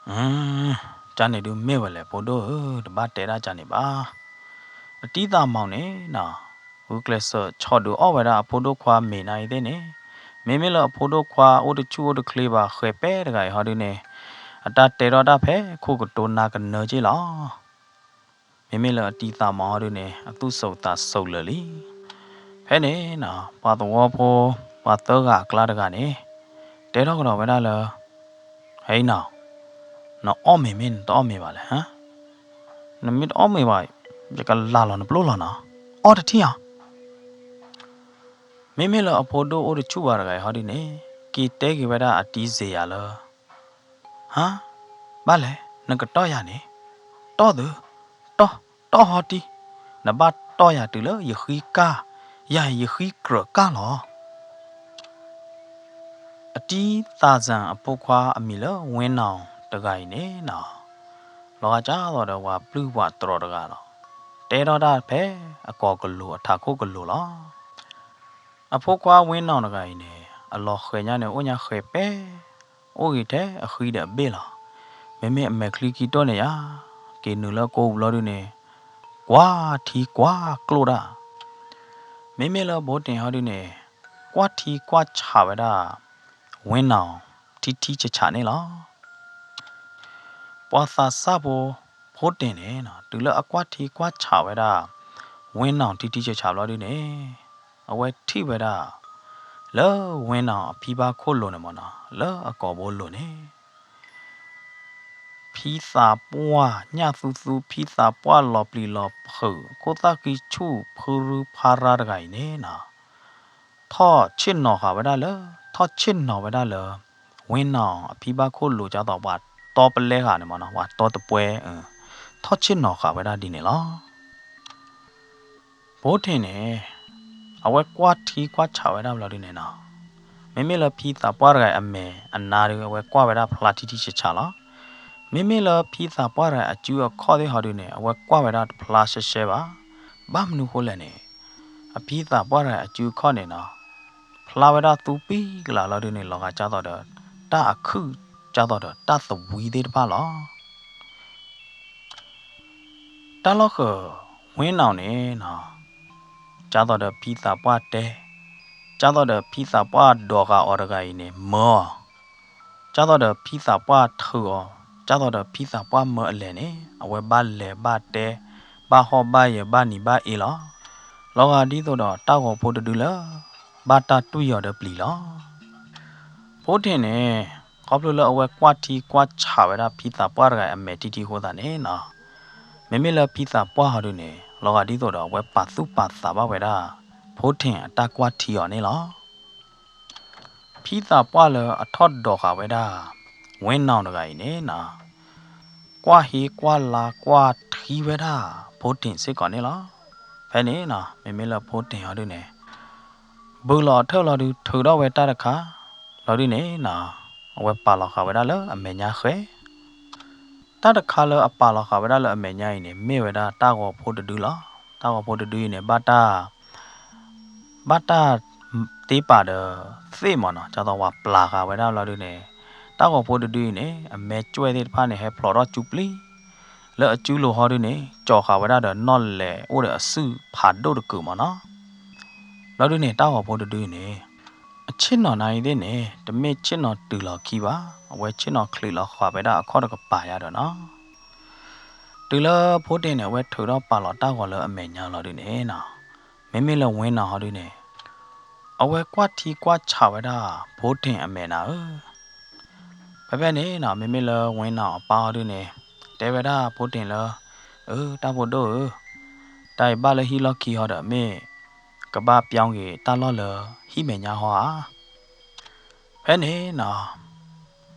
သံ ကန့ၣ်ဒုးမ့ၢ်ဝဲလဲၣ်ဖိဒိၣ်ဧၢ, တဘၣ်တဲဒၣ်ကန့ၣ်ဘၣ်. အတံၤသးမီၤန့ၣ်နီၤ, ဂုာ်ကျဲးစၢးဆီၣ်ဒုးအီၣ်ဝဲဒၣ်အဖိဒိၣ်ခွါမ့ၤနၤအံၤသ့ၣ်န့ၣ်, မ့မ့ၢ်လၢအဖိဒိၣ်ခွါအိၣ်တဆူၣ်အိၣ်တချ့ဘၣ် ဃဲၤပဲတဂၤအံၤဟီဒုန့ၣ်, အတၢ်တဲထီၣ်တၢ်ဖဲခိၣ်ကတိၤနၤကနၢက့လီၤ. မ့မ့ၢ်လၢအတံၤသးမီၤဟီဒုန့ၣ် အသူၣ်ဆိးသးဆိးလၢာ်လံ. ဖဲန့ၣ်နီၤ ပှၤသဝီဖိ ပှၤသၢဂၤအကျါတဂၤန့ၣ် တဲထီၣ်ကဒီးဝဲဒၣ်လၢ ဟဲအံၤနီၤ, နအီၣ်မ့ၤမ့ၢ်နတအီၣ်မ့ၤဘၣ်လဲၣ်, နမ့ၢ်တအီၣ်မ့ၤဘၣ် ယကလၤလီၤနပျိၢ်လီၤနီၤ, အီၣ်တထံၣ်ဧါ. မ့မ့ၢ်လၢအဖိဒိၣ်အိၣ်တဆူၣ်ဘၣ်တဂၤအံၤဟီဒုန့ၣ် က့ၤတဲက့ၤဝဲဒၣ်အတံၤစ့ယၤလၢ ဟါ, ဘၣ်လဲၣ်, နကတီၢ်ယၤန့ၣ်, တီၢ်သု, တီၢ်, တီၢ်ဟီတံၢ်, နဘၣ်တီၢ်ယၤတုၤလၢယဃံကၢ်, ယၤယဃံကြၢးကၢ်လီၤ. အတံၤသးစၢ်အဖိခွါအမံၤလၢဝ့နီၢ်တဂၤအံၤန့ၣ်နီၤ, လီၤဂာ်ကၢ်သိးဒီးပှၤပျုၢ်ပှၤတြီတဂၤလီၤ. တဲထီၣ်တၢ်ဖဲအကိာ်ကလိၤအထးခိၣ်ကလိၤလီၤ. အဖိခွါဝ့နီၢ်တဂၤအံၤန့ၣ် အလီၤဃဲၤညါန့ၣ် အိၣ်ညါဃဲၤပဲ အိၣ်ဂ့ၤထဲအဃံဒီးအဘ့ၣ်လီၤ. မ့မ့ၢ်အမဲာ်ချံခံတိၢ်န့ၣ်ယါ, က့ၤနုာ်လၢကိးဘျီဒုန့ၣ် ကွၢ်ထံကွၢ်ကျိၣ်ဒၣ်. မ့မ့ၢ်လၢဖိတ့ၢ်ဟီဒုန့ၣ် ကွၢ်ထံကွၢ်ဆးဝဲဒၣ် ဝ့နီၢ်ထံထံဆးဆးန့ၣ်လီၤ. ပှၤသးစၢ်ဖိ ဖိတ့ၢ်န့ၣ် တုၤလၢအကွၢ်ထံကွၢ်ဆးဝဲဒၣ် ဝ့နီၢ်ထံထံဆးဆးဘျီဒုန့ၣ် အဝဲထံၣ်ဝဲဒၣ် လၢဝ့နီၢ်အဖံဘၣ်ခိၣ်လိၤန့ၣ်မ့ၢ်နီၤ လၢအကိာ်ဘိလိၤန့ၣ် ဖံသးပှၢ်ညၣ်သူသူ ဖံသးပှၢ်လီၤပျံၤလီၤဖုး ခိၣ်သၣ်ဃံဆူၣ်ဖုရူဖါရါတဂၤအံၤန့ၣ်နီၤ ထီၣ်ဆ့ၣ်နီၤဃာ်ဝဲဒၣ်လၢ ထီၣ်ဆ့ၣ်နီၤဝဲဒၣ်လၢ ဝ့နီၢ်အဖံဘၣ်ခိၣ်လိၤကၢ်သိးပှၤတီပလဲဃာ်န့ၣ်မ့ၢ်နီၤ ပှၤတီတပွဲ ထီၣ်ဆ့ၣ်နီၤဃာ်ဝဲဒၣ်ဒ်န့ၣ်လီၤ. ဖိတ့ၢ်န့ၣ် အဝဲကွၢ်ထံကွၢ်ဆးဝဲဒၣ်ဘျီဒုန့ၣ်နီၤ မ့မ့ၢ်လၢဖံသးပှၢ်တဂၤအမဲာ်အနါဒု အဝဲကွၢ်ဝဲဒၣ်ဖျါထံထံဆးဆးလီၤ. မ့မ့ၢ်လၢဖံသးပှၢ်တဂၤအစုအခီၣ်သ့ၣ်ဟီဒုန့ၣ် အဝဲကွၢ်ဝဲဒၣ်တဖျါရှဲရှဲဘၣ်. ဘၣ်မနုၤဃိလဲၣ်န့ၣ် အဖံသးပှၢ်တဂၤအစုအခီၣ်န့ၣ်နီၤ ဖျါဝဲဒၣ်သူပံကလၤလီၤဒုန့ၣ် လီၤဂာ်ကၢ်သိးဒီး တၢ်အခုၣ်ကၢ်သိးဒီးတၢ်သဝံသ့ၣ်တဖၣ်လီၤ. တၢ်လီၢ်ဃၢၤ ဝ့နီၣ်န့ၣ်နီၤ, ကၢ်သိးဒီးဖံသးပှၢ်တဲ, ကၢ်သိးဒီးဖံသးပှၢ်ဒိးဃာ်အီၤတဂၤအံၤန့ၣ် မၢအီၤ, ကၢ်သိးဒီးဖံသးပှၢ်ထုးအီၤ, ကၢ်သိးဒီးဖံသးပှၢ်မၢအလဲၣ်န့ၣ် အဝဲဘၣ်လဲၤဘၣ်တဲ, ဘၣ်ဟီၣ်ဘၣ်ယၢၤ ဘၣ်နံၤဘၣ်အ့လီၤ. လီၤဂာ်ဒ်သိးဒီးတၢ်ဂီၤဖိတဒုလၢ ဘၣ်တၢ်တွံၢ်အီၤဒီးပျံၤလီၤ. ဖိထ့ၣ်န့ၣ် ခီဖျိလၢအဝဲကွၢ်ထံကွၢ်ဆးဝဲဒၣ်ဖံသးပှၢ်တဂၤအမဲာ်ထံထံအဃိသတးန့ၣ်နီၤ, မ့မ့ၢ်လၢဖံသးပှၢ်ဟီဒုန့ၣ် လီၤဂာ်ဒ်သိးဒီးအဝဲပာ်သူၣ်ပာ်သးဘၣ်ဝဲဒၣ် ဖိထ့ၣ်အတၢ်ကွၢ်ထံအီၤန့ၣ်လီၤ. ဖံသးပှၢ်လၢအထီၣ်ဒိးဃာ်ဝဲဒၣ် ဝ့နီၣ်တဂၤအံၤန့ၣ်နီၤ, ကွၢ်ဟ့ကွၢ်လါကွၢ်ထံဝဲဒၣ် ဖိထ့ၣ်စ့ၢ်ကီးန့ၣ်လီၤ. ဖဲန့ၣ်နီၤ မ့မ့ၢ်လၢဖိထ့ၣ်ဟီဒုန့ၣ် ဘုးလီၤအထၢၣ်လီၤဒု ထုးထီၣ်ဝဲတၢ်တခါလီၤဒုန့ၣ်နီၤ, အဝဲပာ်လီၤဃာ်ဝဲဒၣ်လၢအမဲာ်ညါဃဲ တၢ်တခါလၢအပာ်လီၤဃာ်ဝဲဒၣ်လၢအမဲာ်ညါအံၤန့ၣ် မ့ၢ်ဝဲဒၣ်တၢ်ဂီၤဖိတဒုလီၤ. တၢ်ဂီၤဖိတဒုအံၤန့ၣ် ဘၣ်တၢ် ဘၣ်တၢ်တ့ပာ်ဒီးသ့ၣ်မးနီၤ, ကၢ်သိးဝဲပျၢ်ဃာ်ဝဲဒၣ်လီၤဒုန့ၣ်, တၢ်ဂီၤဖိတဒုအံၤန့ၣ် အမဲာ်ကွဲးသ့ၣ်တဖၣ်န့ၣ် ဟဲဖျိးထီၣ်ကူပျံၤ လၢအကူလိၤဟီဒုန့ၣ် ကၠီၤဃာ်ဝဲဒၣ်ဒီးနီၣ်လဲၣ်အိၣ်ဒီးအစုၣ်ဖးဒိၣ်တကုာ်မးနီၤ. လီၤဒုန့ၣ် တၢ်ဂီၤဖိတဒုအံၤန့ၣ် အဆ့ၣ်နီၤနၤအံၤသ့ၣ်န့ၣ် တမ့ၢ်ဆ့ၣ်နီၤတုၤလီၤခံဘၣ်, အဝဲဆ့ၣ်နီၤချံးလီၤဃာ်ဝဲဒၣ်အခီၣ်တကပၤယါဒီးနီၤ. တုၤလၢဖိထ့ၣ်န့ၣ် အဝဲထုးထီၣ်ပာ်လီၤတၢ်ဂီၤလၢအမဲာ်ညါလီၤဒုန့ၣ်နီၤ, မ့မ့ၢ်လၢဝ့နီၣ်ဟီဒုန့ၣ် အဝဲကွၢ်ထံကွၢ်ဆးဝဲဒၣ် ဖိထ့ၣ်အမဲာ်နၤဧၢ ဖဲဖဲန့ၣ်နီၤ မ့မ့ၢ်လၢဝ့နီၣ်အပၢ်ဟီဒုန့ၣ် တဲဝဲဒၣ်ဖိထ့ၣ်လၢ အၢ တၢ်ဖိဒိၣ်ဧၢ, တၢ်အံၤဘၣ်လၢဟံၣ်လီၢ်ခံဟီဒီး မ့ၢ်ကဘၣ်ပၠီက့ၤတၢ်လီၢ်လၢဟံၣ်မဲာ်ညါဟီဧါ. ဖဲန့ၣ်နီၤ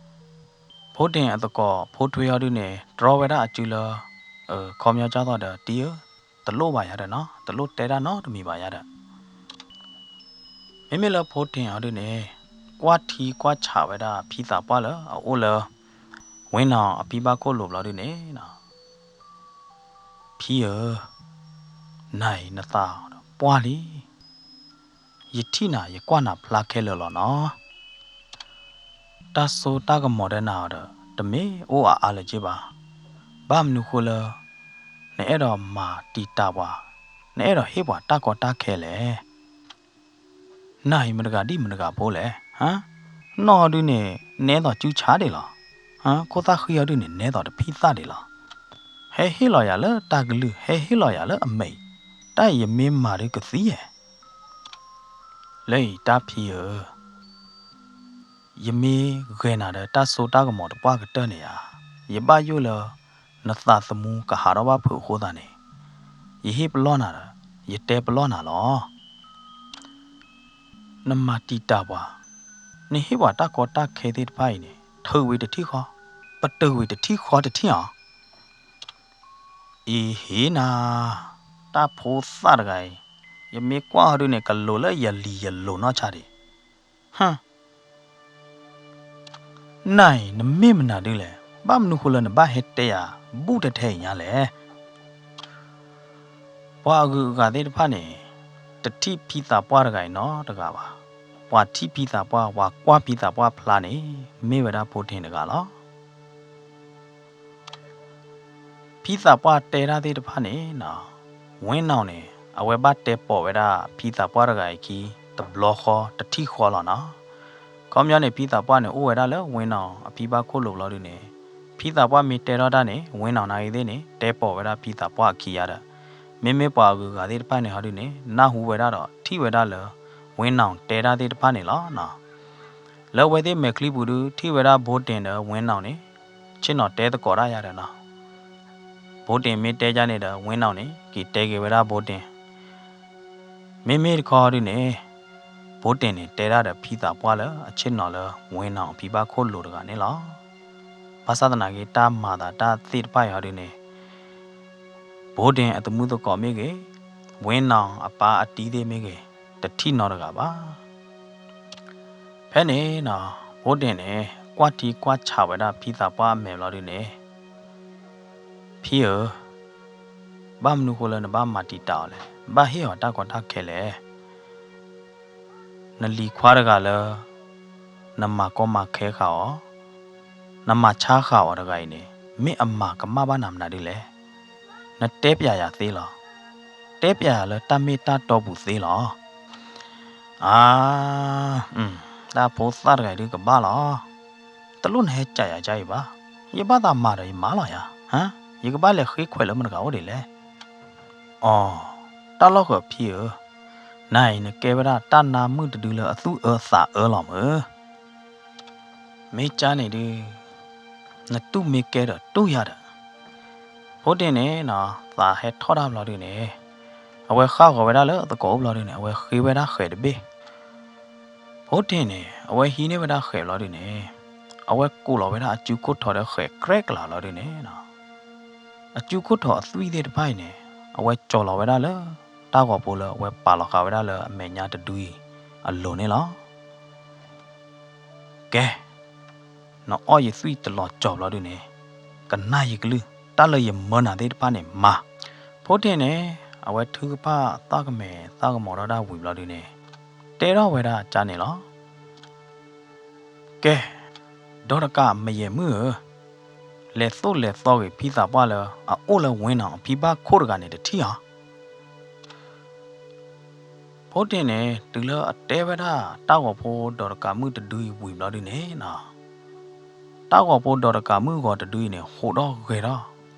ဖိထ့ၣ်အသကိးဖိထွ့ဟီဒုန့ၣ် တြီဝဲဒၣ်အစုလၢ ခီပညီကၢ်သိးဒီး တံၤဧၢ, တလိၣ်ဘၣ်ယါဒီးနီၤ, တလိၣ်တဲတၢ်နီတမံၤဘၣ်ယါဒီး မ့မ့ၢ်လၢဖိထ့ၣ်အီၤဒုန့ၣ် ကွၢ်ထံကွၢ်ဆးဝဲဒၣ်ဖံသးပှၢ်လၢအအိၣ်လၢ ဝ့နီၣ်အဖံဘၣ်ခိၣ်လိၤဘျီဒုန့ၣ်, ဖံဧၢ, နၤအံၤနသးပှၢ်လံ, ယထံၣ်နၤယကွၢ်နၤဖျါခဲလၢာ်လီၤနီၤ. တၢ်စိတၢ်ကမီၤဒၢနၤအီၤဒီး တမ့ၢ်အိၣ်အါအါလၢၤက့ဘၣ်. ဘၣ်မနုၤဃိလၢ နအဲၣ်ဒိးမၤတံာ်တာ်ပှၤ, နအဲၣ်ဒိးဟ့ၣ်ပှၤတၢ်ကီတၢ်ခဲလဲၣ်. နၤအံၤမတဂၤဒ်မတဂၤဖိလဲၣ်, ဟါ, နီၢ်ဟီဒုန့ၣ် နအဲၣ်သိးကူဆါဒံးလီၤ. ဟါ, ခိၣ်သၣ်ဃံအီၤဒုန့ၣ် နအဲၣ်သိးတဖံသၣ်ဒံးလီၤ. ဟဲဟ့ၣ်လီၤယၤလၢတၢ်ကလုၢ်, ဟဲဟ့ၣ်လီၤယၤလၢအမဲာ်, တၢ်အံၤယမ့ၢ်မၤဒုကသံဧါ. လၢအံၤတၢ်ဖံဧၢ, ယမ့ၢ်ဂဲၤနၤဒီးတၢ်စိတၢ်ကမီၤတပှၢ်ကတၢၢ်န့ၣ်ဧါ, ယဘၣ်ယိၣ်လၢ နသးသမူကဟးထီၣ်ဘၣ်ဖုးအဃိသတးန့ၣ်, ယဟ့ၣ်ပလီၢ်နၤဒီး ယတဲပလီၢ်နၤလီၤ. နမၤတံာ်တာ်ပှၤ, နဟ့ၣ်ပှၤတၢ်ကီတၢ်ခဲသ့ၣ်တဖၣ်အံၤန့ၣ် ထုးဝံၤတထံၣ်ဃီ, ပတုာ်ဝံၤတထံၣ်ဃီတထံၣ်ဧါ. အံၤဟ့ၣ်နၤ, တၢ်ဖိသၣ်တဂၤအံၤ, ယမ့ၢ်ကွၢ်ဟီဒုန့ၣ် ကလိၤလၢယလံၤယလိၤနီၢ်ဆါဒံး. ဟၢ နၤအံၤ နမ့ၢ်မနုၤဒ်လဲၣ်, ဘၣ်မနုၤဃိလၢနဘၣ်ဟဲတဲယၤ ဘူၣ်ထဲထဲအံၤညါလဲၣ်. ပှၤအဂုၤအဂၤသ့ၣ်တဖၣ်န့ၣ် တထံၣ်ဖံသးပှၢ်တဂၤအံၤနီတဂၤဘၣ်. ပှၤထံၣ်ဖံသးပှၢ် ပှၤကွၢ်ဖံသးပှၢ်ဖျါန့ၣ် မ့ၢ်ဝဲဒၣ်ဖိထ့ၣ်တဂၤလီၤ. ဖံသးပှၢ်တဲတၢ်သ့ၣ်တဖၣ်န့ၣ်နီၤ, ဝ့နီၣ်န့ၣ် အဝဲဘၣ်တဲပိာ်ဝဲဒၣ် ဖံသးပှၢ်တဂၤအံၤခံ တဘျီဃီတထံၣ်ဃီလီၤနီၤ. ခီပညီန့ၣ် ဖံသးပှၢ်န့ၣ် အိၣ်ဝဲဒၣ်လၢဝ့နီၣ်အဖံဘၣ်ခိၣ်လိၤဘျီဒုန့ၣ်, ဖံသးပှၢ်မ့ၢ်တဲထီၣ်တၢ်န့ၣ် ဝ့နီၣ်နာ်ဂ့ၤသ့ၣ်န့ၣ် တဲပိာ်ဝဲဒၣ်ဖံသးပှၢ်အခံယါဒီး, မ့မ့ၢ်ပှၤအဂုၤအဂၤသ့ၣ်တဖၣ်န့ၣ်ဟီဒုန့ၣ် နၢ်ဟူဝဲဒၣ်ဒီး ထံၣ်ဝဲဒၣ်လၢ ဝ့နီၣ်တဲတၢ်သ့ၣ်တဖၣ်န့ၣ်လီၤနီၤ. လၢအဝဲသ့ၣ်မဲာ်ချံပူၤဒု ထံၣ်ဝဲဒၣ်ဘိတ့ၢ်ဒီးဝ့နီၣ်န့ၣ် ဆ့ၣ်နီၤတဲသကိးတၢ်ယါဒီးနီၤ. ဘိတ့ၢ်မ့ၢ်တဲယါန့ၣ်ဒီး ဝ့နီၣ်န့ၣ် က့ၤတဲက့ၤဝဲဒၣ်ဘိတ့ၢ်. မ့မ့ၢ်တခီဒုန့ၣ် ဘိတ့ၢ်န့ၣ် တဲဒၣ်ဒီးဖံသးပှၢ်လၢအဆ့ၣ်နီၤလၢဝ့နီၣ်အဖံဘၣ်ခိၣ်လိၤတဂၤန့ၣ်လီၤ. ဘၣ်ဆၣ်သနာ်က့ တၢ်မၤသးတၢ်သ့ၣ်တဖၣ်အံၤဟီဒုန့ၣ် ဘိတ့ၢ်အသမုၣ်သကိးမ့ၢ်ဂ့ၤ, ဝ့နီၣ်အပၢ်အတံၤသ့ၣ်မ့ၢ်ဂ့ၤ, တထံၣ်နီတဂၤဘၣ်. ဖဲန့ၣ်နီၤ ဘိတ့ၢ်န့ၣ် ကွၢ်ထံကွၢ်ဆးဝဲဒၣ်ဖံသးပှၢ်အမဲာ်ဘျီဒုန့ၣ်, ဖံဧၢ, ဘၣ်မနုၤဃိလၢနဘၣ်မၤတံာ်တာ်အီၤလဲၣ်, ဘၣ်ဟ့ၣ်အီၤတၢ်ကီတၢ်ခဲလဲၣ်. နလံၤခွါတဂၤလၢ နမၤကီမၤခဲဃာ်အီၤ, နမၤဆါဃာ်အီၤတဂၤအံၤန့ၣ် မ့ၢ်အမၤကမၣ်ဘၣ်နၤမနုၤဒ်လဲၣ်. နတဲပျးယၤသ့လီၤ. တဲပျးယၤလၢတၢ်မ့ၢ်တၢ်တီပူၤသ့လီၤ. အါ, တၢ်ဖိသၣ်တဂၤဒုးကဘၣ်လီၤ. တလိၣ်နဟဲကးယၤကအံၤဘၣ်. ယဘၣ်သးမၤဒီးယမၤလီၤယၤ. ယကဘၣ်လဲၤဃ့ခွဲးလၢမတၤတဂၤအိၣ်ဒံးလဲၣ်. အီ, တၢ်လီၢ်ဃၢၤဖံဧၢ, နၤအံၤနကဲဝဲဒၣ်တၢ်နါမုၣ်တဒုလၢအသူၣ်အၢသးအၢလီၤမၢ်. မ့ၢ်ကါန့ၣ်ဒုး, နတူၢ်မ့ၢ်ကဲဒီးတူၢ်ယၤဒီး, ဖိတ့ၢ်န့ၣ်နီၤ သးဟဲထီၣ်တၢ်ဘျီဒုန့ၣ်, အဝဲဃၣ်ဂီၤဝဲဒၣ်လၢသကိးအိၣ်ဘျီဒုန့ၣ် အဝဲဃ့ဝဲဒၣ်ဃဲးတဘ့ၣ်. ဖိတ့ၢ်န့ၣ် အဝဲဟံးန့ၢ်ဝဲဒၣ်ဃဲးဘျီဒုန့ၣ်, အဝဲကိးလီၤဝဲဒၣ်အစုခိၣ်ထီဒီးဃဲးကြဲကလၤဘျီဒုန့ၣ်နီၤ, အစုခိၣ်ထီအသွံၣ်သ့ၣ်တဖၣ်အံၤန့ၣ် အဝဲကၠီၤလီၤဝဲဒၣ်လၢ တၢ်ဂီၤဖိလၢအဝဲပာ်လီၤဃာ်ဝဲဒၣ်လၢအမဲာ်ညါတဒုအံၤအလိၤန့ၣ်လီၤ. ကဲ, နအီၣ်ယသွံၣ်တလီၤကၠီၤဘျီဒုန့ၣ်, ကနၣ်ယကလုၢ်, တၢ်လၢယမၢနၤသ့ၣ်တဖၣ်န့ၣ်မၤ. ဖိတ့ၢ်န့ၣ် အဝဲထုကဖၣ်သၣ်ကမဲာ်သၣ်ကမီၤထီၣ်ဒၣ်ဝံၤဘျီဒုန့ၣ်, တဲထီၣ်ဝဲဒၣ်ကါန့ၣ်လီၤ. ကဲ, ဒီးတကးမယဲၢ်မုၣ်ဧၢ, လဲၤသိၣ်လဲၤသီဂ့ၤဖံသးပှၢ်လၢအအိၣ်လၢဝ့ၢ်နီၤအဖံဘၣ်ခိၣ်တဂၤန့ၣ်တထံၣ်ဧါ. ဖိတ့ၢ်န့ၣ် တုၤလၢအတဲဝဲဒၣ်တၢ်ဂီၤဖိဒီးတကးမုၣ်တဒုအံၤဝံၤဘျီဒုန့ၣ်နီၤ, တၢ်ဂီၤဖိဒီးတကးမုၣ်ဂီၤတဒုအံၤန့ၣ် ဟိးထီၣ်ဂဲၤထီၣ်,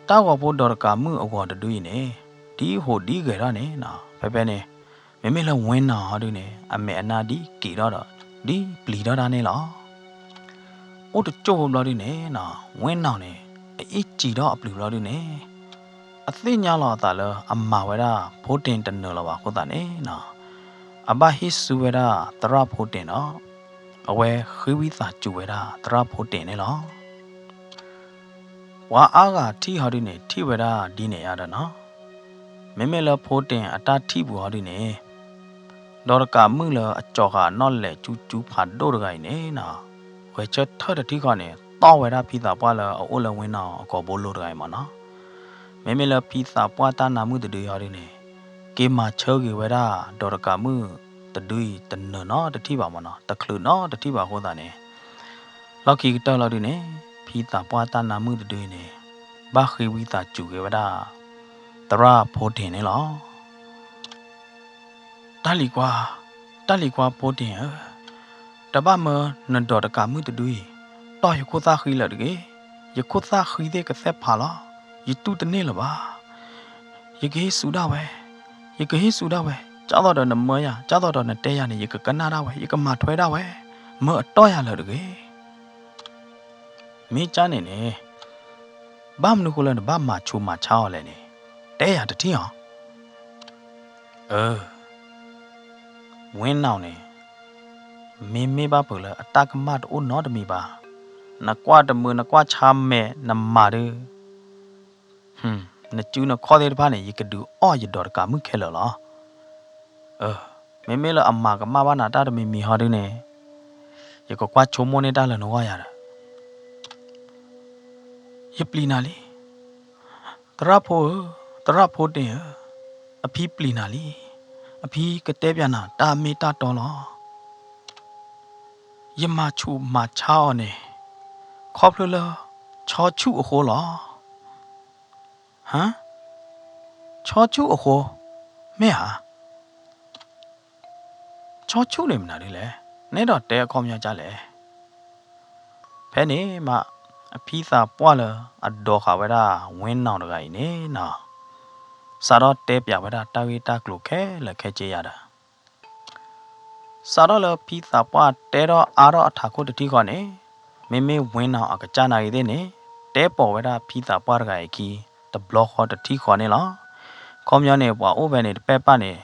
တၢ်ဂီၤဖိဒီးတကးမုၣ်အဂီၤတဒုအံၤန့ၣ် ဒ်ဟိးဒ်ဂဲၤထီၣ်န့ၣ်နီၤ ဖဲဖဲန့ၣ်, မ့မ့ၢ်လၢဝ့ၢ်နီၤဟီဒုန့ၣ် အမဲာ်အနါဒ်က့ၤထီၣ်ဒီး ဒ်ပျံၤထီၣ်တၢ်န့ၣ်လီၤ. အိၣ်တကၠိၢ်ဖိဘျီဒုန့ၣ်နီၤ ဝ့ၢ်နီၤန့ၣ် အအ့ၣ်စံၤထီၣ်အပျုၤဘျီဒုန့ၣ်, အသ့ၣ်ညါလီၤအသးလၢအမၤဝဲဒၣ်ဖိတ့ၢ်တနၢၤလၢၤဘၣ်အဃိသတးန့ၣ်နီၤ, အဘၣ်ဟ့ၣ်ဆူဝဲဒၣ်သရၣ်ဖိတ့ၢ်ဒီး အဝဲဃ့ဝံသးစူၤဝဲဒၣ်သရၣ်ဖိတ့ၢ်န့ၣ်လီၤ. ပှၤအါဂၤထံၣ်ဟီဒုန့ၣ် ထံၣ်ဝဲဒၣ်ဒ်န့ၣ်ယါဒီးနီၤ, မ့မ့ၢ်လၢဖိတ့ၢ်အတၢ်ထံၣ်ပူၤဟီဒုန့ၣ်, ဒီးတကးမုၣ်လၢအကၠီၤဃာ်နီၣ်လဲၣ်ကၠူကၠူဖးဒိၣ်တဂၤအံၤန့ၣ်နီၤ, ဂဲၤဆၢထၢၣ်တထံၣ်ဃီန့ၣ် တီၢ်ဝဲဒၣ်ဖံသးပှၢ်လၢအအိၣ်လၢဝ့ၢ်နီၤအကိာ်ဘိလိတဂၤအံၤမ့ၢ်နီၤ, မ့မ့ၢ်လၢဖံသးပှၢ်တၢ်နါမုၣ်တဒုအံၤဟီဒုန့ၣ်, က့ၤမၤဆၢဂ့ၤဝဲဒၣ်ဒီးတကးမုၣ်တဒုအံၤတနၢၤနီတထံၣ်ဘၣ်မ့ၢ်နီၤ, တချုးနီတထံၣ်ဘၣ်အဃိသတးန့ၣ်, လီၢ်ခံကတၢၢ်လီၤဒုန့ၣ်, ဖံသးပှၢ်တၢ်နါမုၣ်တဒုအံၤန့ၣ်, ဘၣ်ဃ့ဝံသးစူၤက့ၤဝဲဒၣ် သရၣ်ဖိတ့ၢ်န့ၣ်လီၤ. တၢ်လံၤကွါ, တၢ်လံၤကွါဖိတ့ၢ်ဧၢ, တဘၣ်မၢနဒိးတကးမုၣ်တဒုအံၤ, တီၢ်ယခိၣ်သၣ်ဃံလၢာ်တဂ့ၤ, ယခိၣ်သၣ်ဃံသ့ၣ်ကသဲၣ်ဖးလီၤ, ယတူၢ်တန့ၢ်လၢၤဘၣ်, ယကဟ့ၣ်စူၤဒၣ်ဝဲ, ယကဟ့ၣ်စူၤဒၣ်ဝဲ, ကၢ်သိးဒီးနမၢယၤ, ကၢ်သိးဒီးနတဲယၤန့ၣ် ယကကနၣ်ဒၣ်ဝဲ, ယကမၤထွဲဒၣ်ဝဲ, မၢအတီၢ်ယၤလၢာ်တဂ့ၤ. မ့ၢ်ကၢ်န့ၣ်န့ၣ်, ဘၣ်မနုၤဃိလၢနဘၣ်မၤဆူးမၤဆါအီၤလဲၣ်န့ၣ်, တဲယၤတထံၣ်အီၤ. အၢ, ဝ့ၢ်နီၤန့ၣ်, မ့မ့ၢ်ဘၣ်ဖုးလၢအတၢ်ကမၣ်တအိၣ်နီတမံၤဘၣ်, နကွၢ်တမုာ်နကွၢ်ဆါမဲာ်နမၤဒုး, နစုနခီၣ်သ့ၣ်တဖၣ်န့ၣ် ယကဒုးအီၣ်ယဒိးတကးမုၣ်ခဲလၢာ်လီၤ. အၢ, မ့မ့ၢ်လၢအမၤကမၣ်ဘၣ်နၤတၢ်တမံၤမံၤဟီဒုန့ၣ်, ယကကွၢ်ဆိကမိၣ်န့ၢ်တၢ်လၢနဂီၢ်ယၤဒီး ယပျံၤနၤလံ. သရၣ်ဖိဧၢ, သရၣ်ဖိတ့ၢ်ဧၢ, အဖံပျံၤနၤလံ. အဖံကတဲပျးနၤတၢ်မ့ၢ်တၢ်တီလီၤ. ယမၤဆူးမၤဆါအီၤန့ၣ် ခီဖျိလၢ ဆီဆူၣ်အဃိလီၤ. ဟါ, ဆီဆူၣ်အဃိ, မ့ၢ်ဧါ. ဆီဆူၣ်န့ၣ်မနုၤဒ်လဲၣ်, နအဲၣ်ဒိးတဲအခီပညီကလဲၣ်. ဖဲန့ၣ်မး အဖံသးပှၢ်လၢအဒိးဃာ်ဝဲဒၣ် ဝ့ၢ်နီၣ်တဂၤအံၤန့ၣ်နီၤ, စးထီၣ်တဲပျးဝဲဒၣ်တၢ်ဂ့ၢ်တၢ်ကျိၤခဲလၢာ်ခဲဆ့ယၤဒီး စးထီၣ်လၢဖံသးပှၢ်တဲထီၣ်အါထီၣ်အထးခိၣ်တထံၣ်ဃီန့ၣ်, မ့မ့ၢ်ဝ့ၢ်နီၣ်အကစၢ်နာ်ဂ့ၤသ့ၣ်န့ၣ်, တဲပိာ်ဝဲဒၣ်ဖံသးပှၢ်တဂၤအံၤခံ တဘျီဃီတထံၣ်ဃီန့ၣ်လီၤ. ခီပညီန့ၣ် ပှၤအိၣ်ဖဲန့ၣ်တပဲၢ်ပၢ်န့ၣ်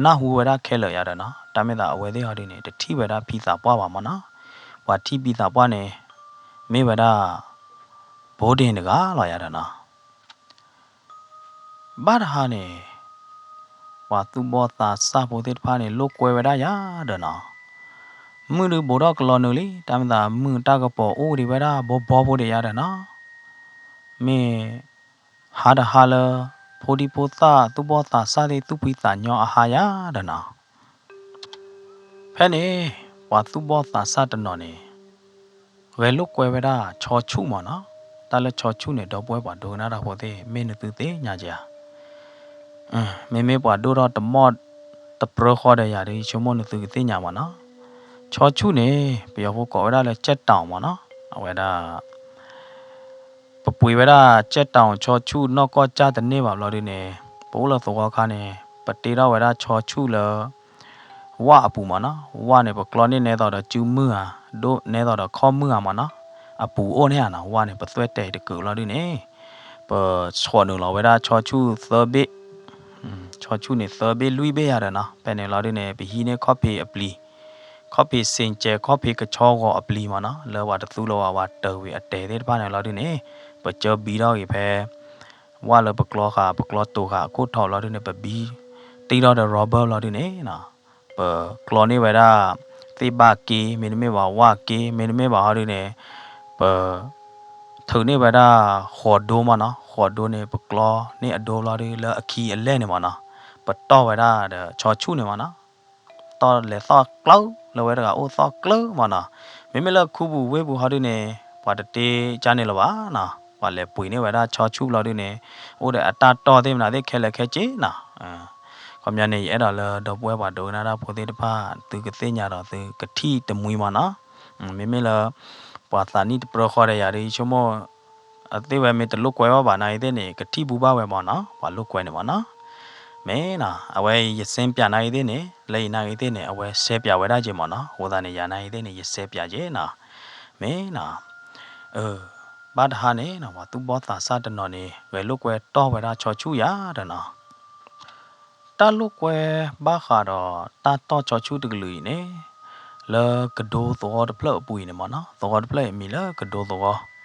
နၢ်ဟူဝဲဒၣ်ခဲလၢာ်ယၤဒီးနီၤ, တၢ်မ့ၢ်သးအဝဲသ့ၣ်ဟီဒုန့ၣ် တထံၣ်ဝဲဒၣ်ဖံသးပှၢ်ဘၣ်မးနီၤ, ပှၤထံၣ်ဖံသးပှၢ်န့ၣ် မ့ၢ်ဝဲဒၣ် ဘိဒ့ၣ်တဂၤလီၤယၤဒီးနီၤ. ဘၣ်တဟါန့ၣ် ပှၤသူၣ်ဘီၣ်သးစၢ်ဖိသ့ၣ်တဖၣ်န့ၣ် လိာ်ကွဲဝဲဒၣ်ယၤဒီးနီၤ, မုၢ်ဒုးဘူးထီၣ်ကလီနုာ်လံ, တၢ်မ့ၢ်သးမုၢ်တၢ်ကပီၤအိၣ်ဒံးဝဲဒၣ်ဘီဘီဖိဒံးယၤဒီးနီၤ, မ့ၢ်ဟါတဟါလၢ ဖိဒံဖိသၣ်သူၣ်ဘီၣ်သးစၢ်သ့ၣ်သူၣ်ဖှံသးညီအဟါယၤဒီးနီၤ. ဖဲန့ၣ် ပှၤသူၣ်ဘီၣ်သးစၢ်တနီၤန့ၣ် ဂဲၤလိာ်ကွဲဝဲဒၣ်ဆီဆူၣ်မးနီၤ. တၢ်လၢဆီဆူၣ်န့ၣ် ဒီပုၢ်ဝဲၢ်ပှၤဒိကနၣ်တၢ်ဖိသ့ၣ် မ့ၢ်နသုသ့ၣ်ညါဧါ. မ့မ့ၢ်ပှၤဒိၣ်ထီၣ်တမီၢ်တပြၢဃီဒီးယၤဒီး ယဆိကမိၣ်နသုကသ့ၣ်ညါမးနီၤ. ဆီဆူၣ်န့ၣ် ပယီၤဖိကိးဝဲဒၣ်လၢ ကၠဲးတၢ်အီၤမးနီၤ. အဝဲဒၣ် ပပှ့ၤဝဲဒၣ် ကၠဲးတၢ်အီၤ ဆီဆူၣ်နီၢ်ကီၢ်ကၢ်တန့ၢ်ဘၣ်ဘျီဒုန့ၣ် ပအိၣ်လၢသဝီခါန့ၣ် ပတ့ထီၣ်ဝဲဒၣ်ဆီဆူၣ်လၢ ဝၣ်အပူၤမးနီၤ. ဝၣ်န့ၣ် ပကျီန့ၢ်နဲသိးဒီးစုမုၢ်ဧါ, ဒိၣ်နဲသိးဒီးခီၣ်မုၢ်ဧါမးနီၤ. အပူၤအိၣ်န့ၢ်ဧါနီၤ. ဝၣ်န့ၣ် ပသွဲၣ်တဲာ်တကုာ်ဘျီဒုန့ၣ် ပဆီၣ်နုာ်လီၤဝဲဒၣ်ဆီဆူၣ်သၢဘ့ၣ်, ဆီဆူၣ်န့ၣ်သၢဘ့ၣ်လွံၢ်ဘ့ၣ်ယၤဒီးနီၤ. ဖဲန့ၣ်လီၤဒုန့ၣ် ပဟံးန့ၢ်ခီၣ်ဖံးအပျံၤ, ခီၣ်ဖံးစ့ၣ်ကဲး ခီၣ်ဖံးကဆီဂီၤအပျံၤမးနီၤ. လၢပှၤတသူလၢၤဝဲ ပှၤတၢၢ်ဝံၤအတဲာ်သ့ၣ်တဖၣ်န့ၣ်လီၤဒုန့ၣ် ပကၢဘံထီၣ်ဂ့ၤဖဲ ဝၣ်လၢပကျီဃာ် ပကျီတိၤဃာ်အခိၣ်ထီၣ်လီၤဒုန့ၣ် ပဘံတံၢ်ထီၣ်ဒီး rubber လီၤဒုန့ၣ်နီၤ. ပကျီန့ၢ်ဝဲဒၣ် သ့ၣ်ဘၣ်က့ မ့တမ့ၢ်ဘၣ်ဝၣ်က့ မ့တမ့ၢ်ဘၣ်ဟီဒုန့ၣ် ပ ထုးန့ၢ်ဝဲဒၣ်ဃိးဒိမးနီၤ. ဃိးဒိန့ၣ် ပကျီန့ၢ်အဒိဘျီဒု လၢအခံအလဲၢ်န့ၣ်မးနီၤ ပတီၢ်ဝဲဒၣ်ဒီးဆီဆူၣ်န့ၣ်မးနီၤ. တီၢ်လဲၤသီၣ်ကျၢ လၢဝဲတဂၤအိၣ်သီၣ်ကျၢမးနီၤ. မ့မ့ၢ်လၢခူပူၤဝ့ၢ်ပူၤဟီဒုန့ၣ် ပှၤတတ့ကၢ်န့ၣ်လၢၤဘၣ်နီၤ. ပှၤလဲၤပှ့ၤန့ၢ်ဝဲဒၣ်ဆီဆူၣ်လီၤဒုန့ၣ် အိၣ်ဒီးအတၢ်တီၢ်သ့ၣ်မနုၤသ့ၣ်ခဲလၢာ်ခဲဆ့နီၤ. ခီပညီန့ၣ် ယအဲၣ်ဒိးလၢဒီပုၢ်ဝဲၢ်ပှၤဒိကနၣ်တၢ်ဖိသ့ၣ်တဖၣ် သုကသ့ၣ်ညါဒီးသုကထံၣ်တမှံမးနီၤ. မ့မ့ၢ်လၢ ပှၤသးနံၣ်တပြၢဃီဒီးယၤဒီး ယဆိကမိၣ် အသ့ၣ်ဝဲမ့ၢ်တလိာ်ကွဲဘၣ်ဘၣ်နာ်ဂ့ၤသ့ၣ်န့ၣ် ကထံၣ်ဘူဘၣ်ဝဲမးနီၤ ပှၤလိာ်ကွဲန့ၣ်မးနီၤ. မ့ၢ်နီၤ အဝဲယစဲပၠးနာ်ဂ့ၤသ့ၣ်န့ၣ် လၢယနာ်ဂ့ၤသ့ၣ်န့ၣ် အဝဲစဲပၠးဝဲဒၣ်က့ၤမးနီၤ. အဃိသတးန့ၣ် ယၤနာ်ဂ့ၤသ့ၣ်န့ၣ် ယစဲပၠးက့ၤနီၤ. မ့ၢ်နီၤ ဘၣ်တဟါန့ၣ်နီၤ ပှၤသူၣ်ဘီၣ်သးစၢ်တနီၤန့ၣ် ဂဲၤလိာ်ကွဲတီၢ်ဝဲဒၣ်ဆီဆူၣ်ယၤဒီးနီၤ တၢ်လိာ်ကွဲဘၣ်ဃးဒီးတၢ်တီၢ်ဆီဆူၣ်တကလုာ်အံၤန့ၣ် လၢကဒိသဝီတဖျၢၣ်အပူၤအံၤန့ၣ်မးနီၤ. သဝီတဖျၢၣ်အံၤမံၤလၢကဒိသဝီ, အၢ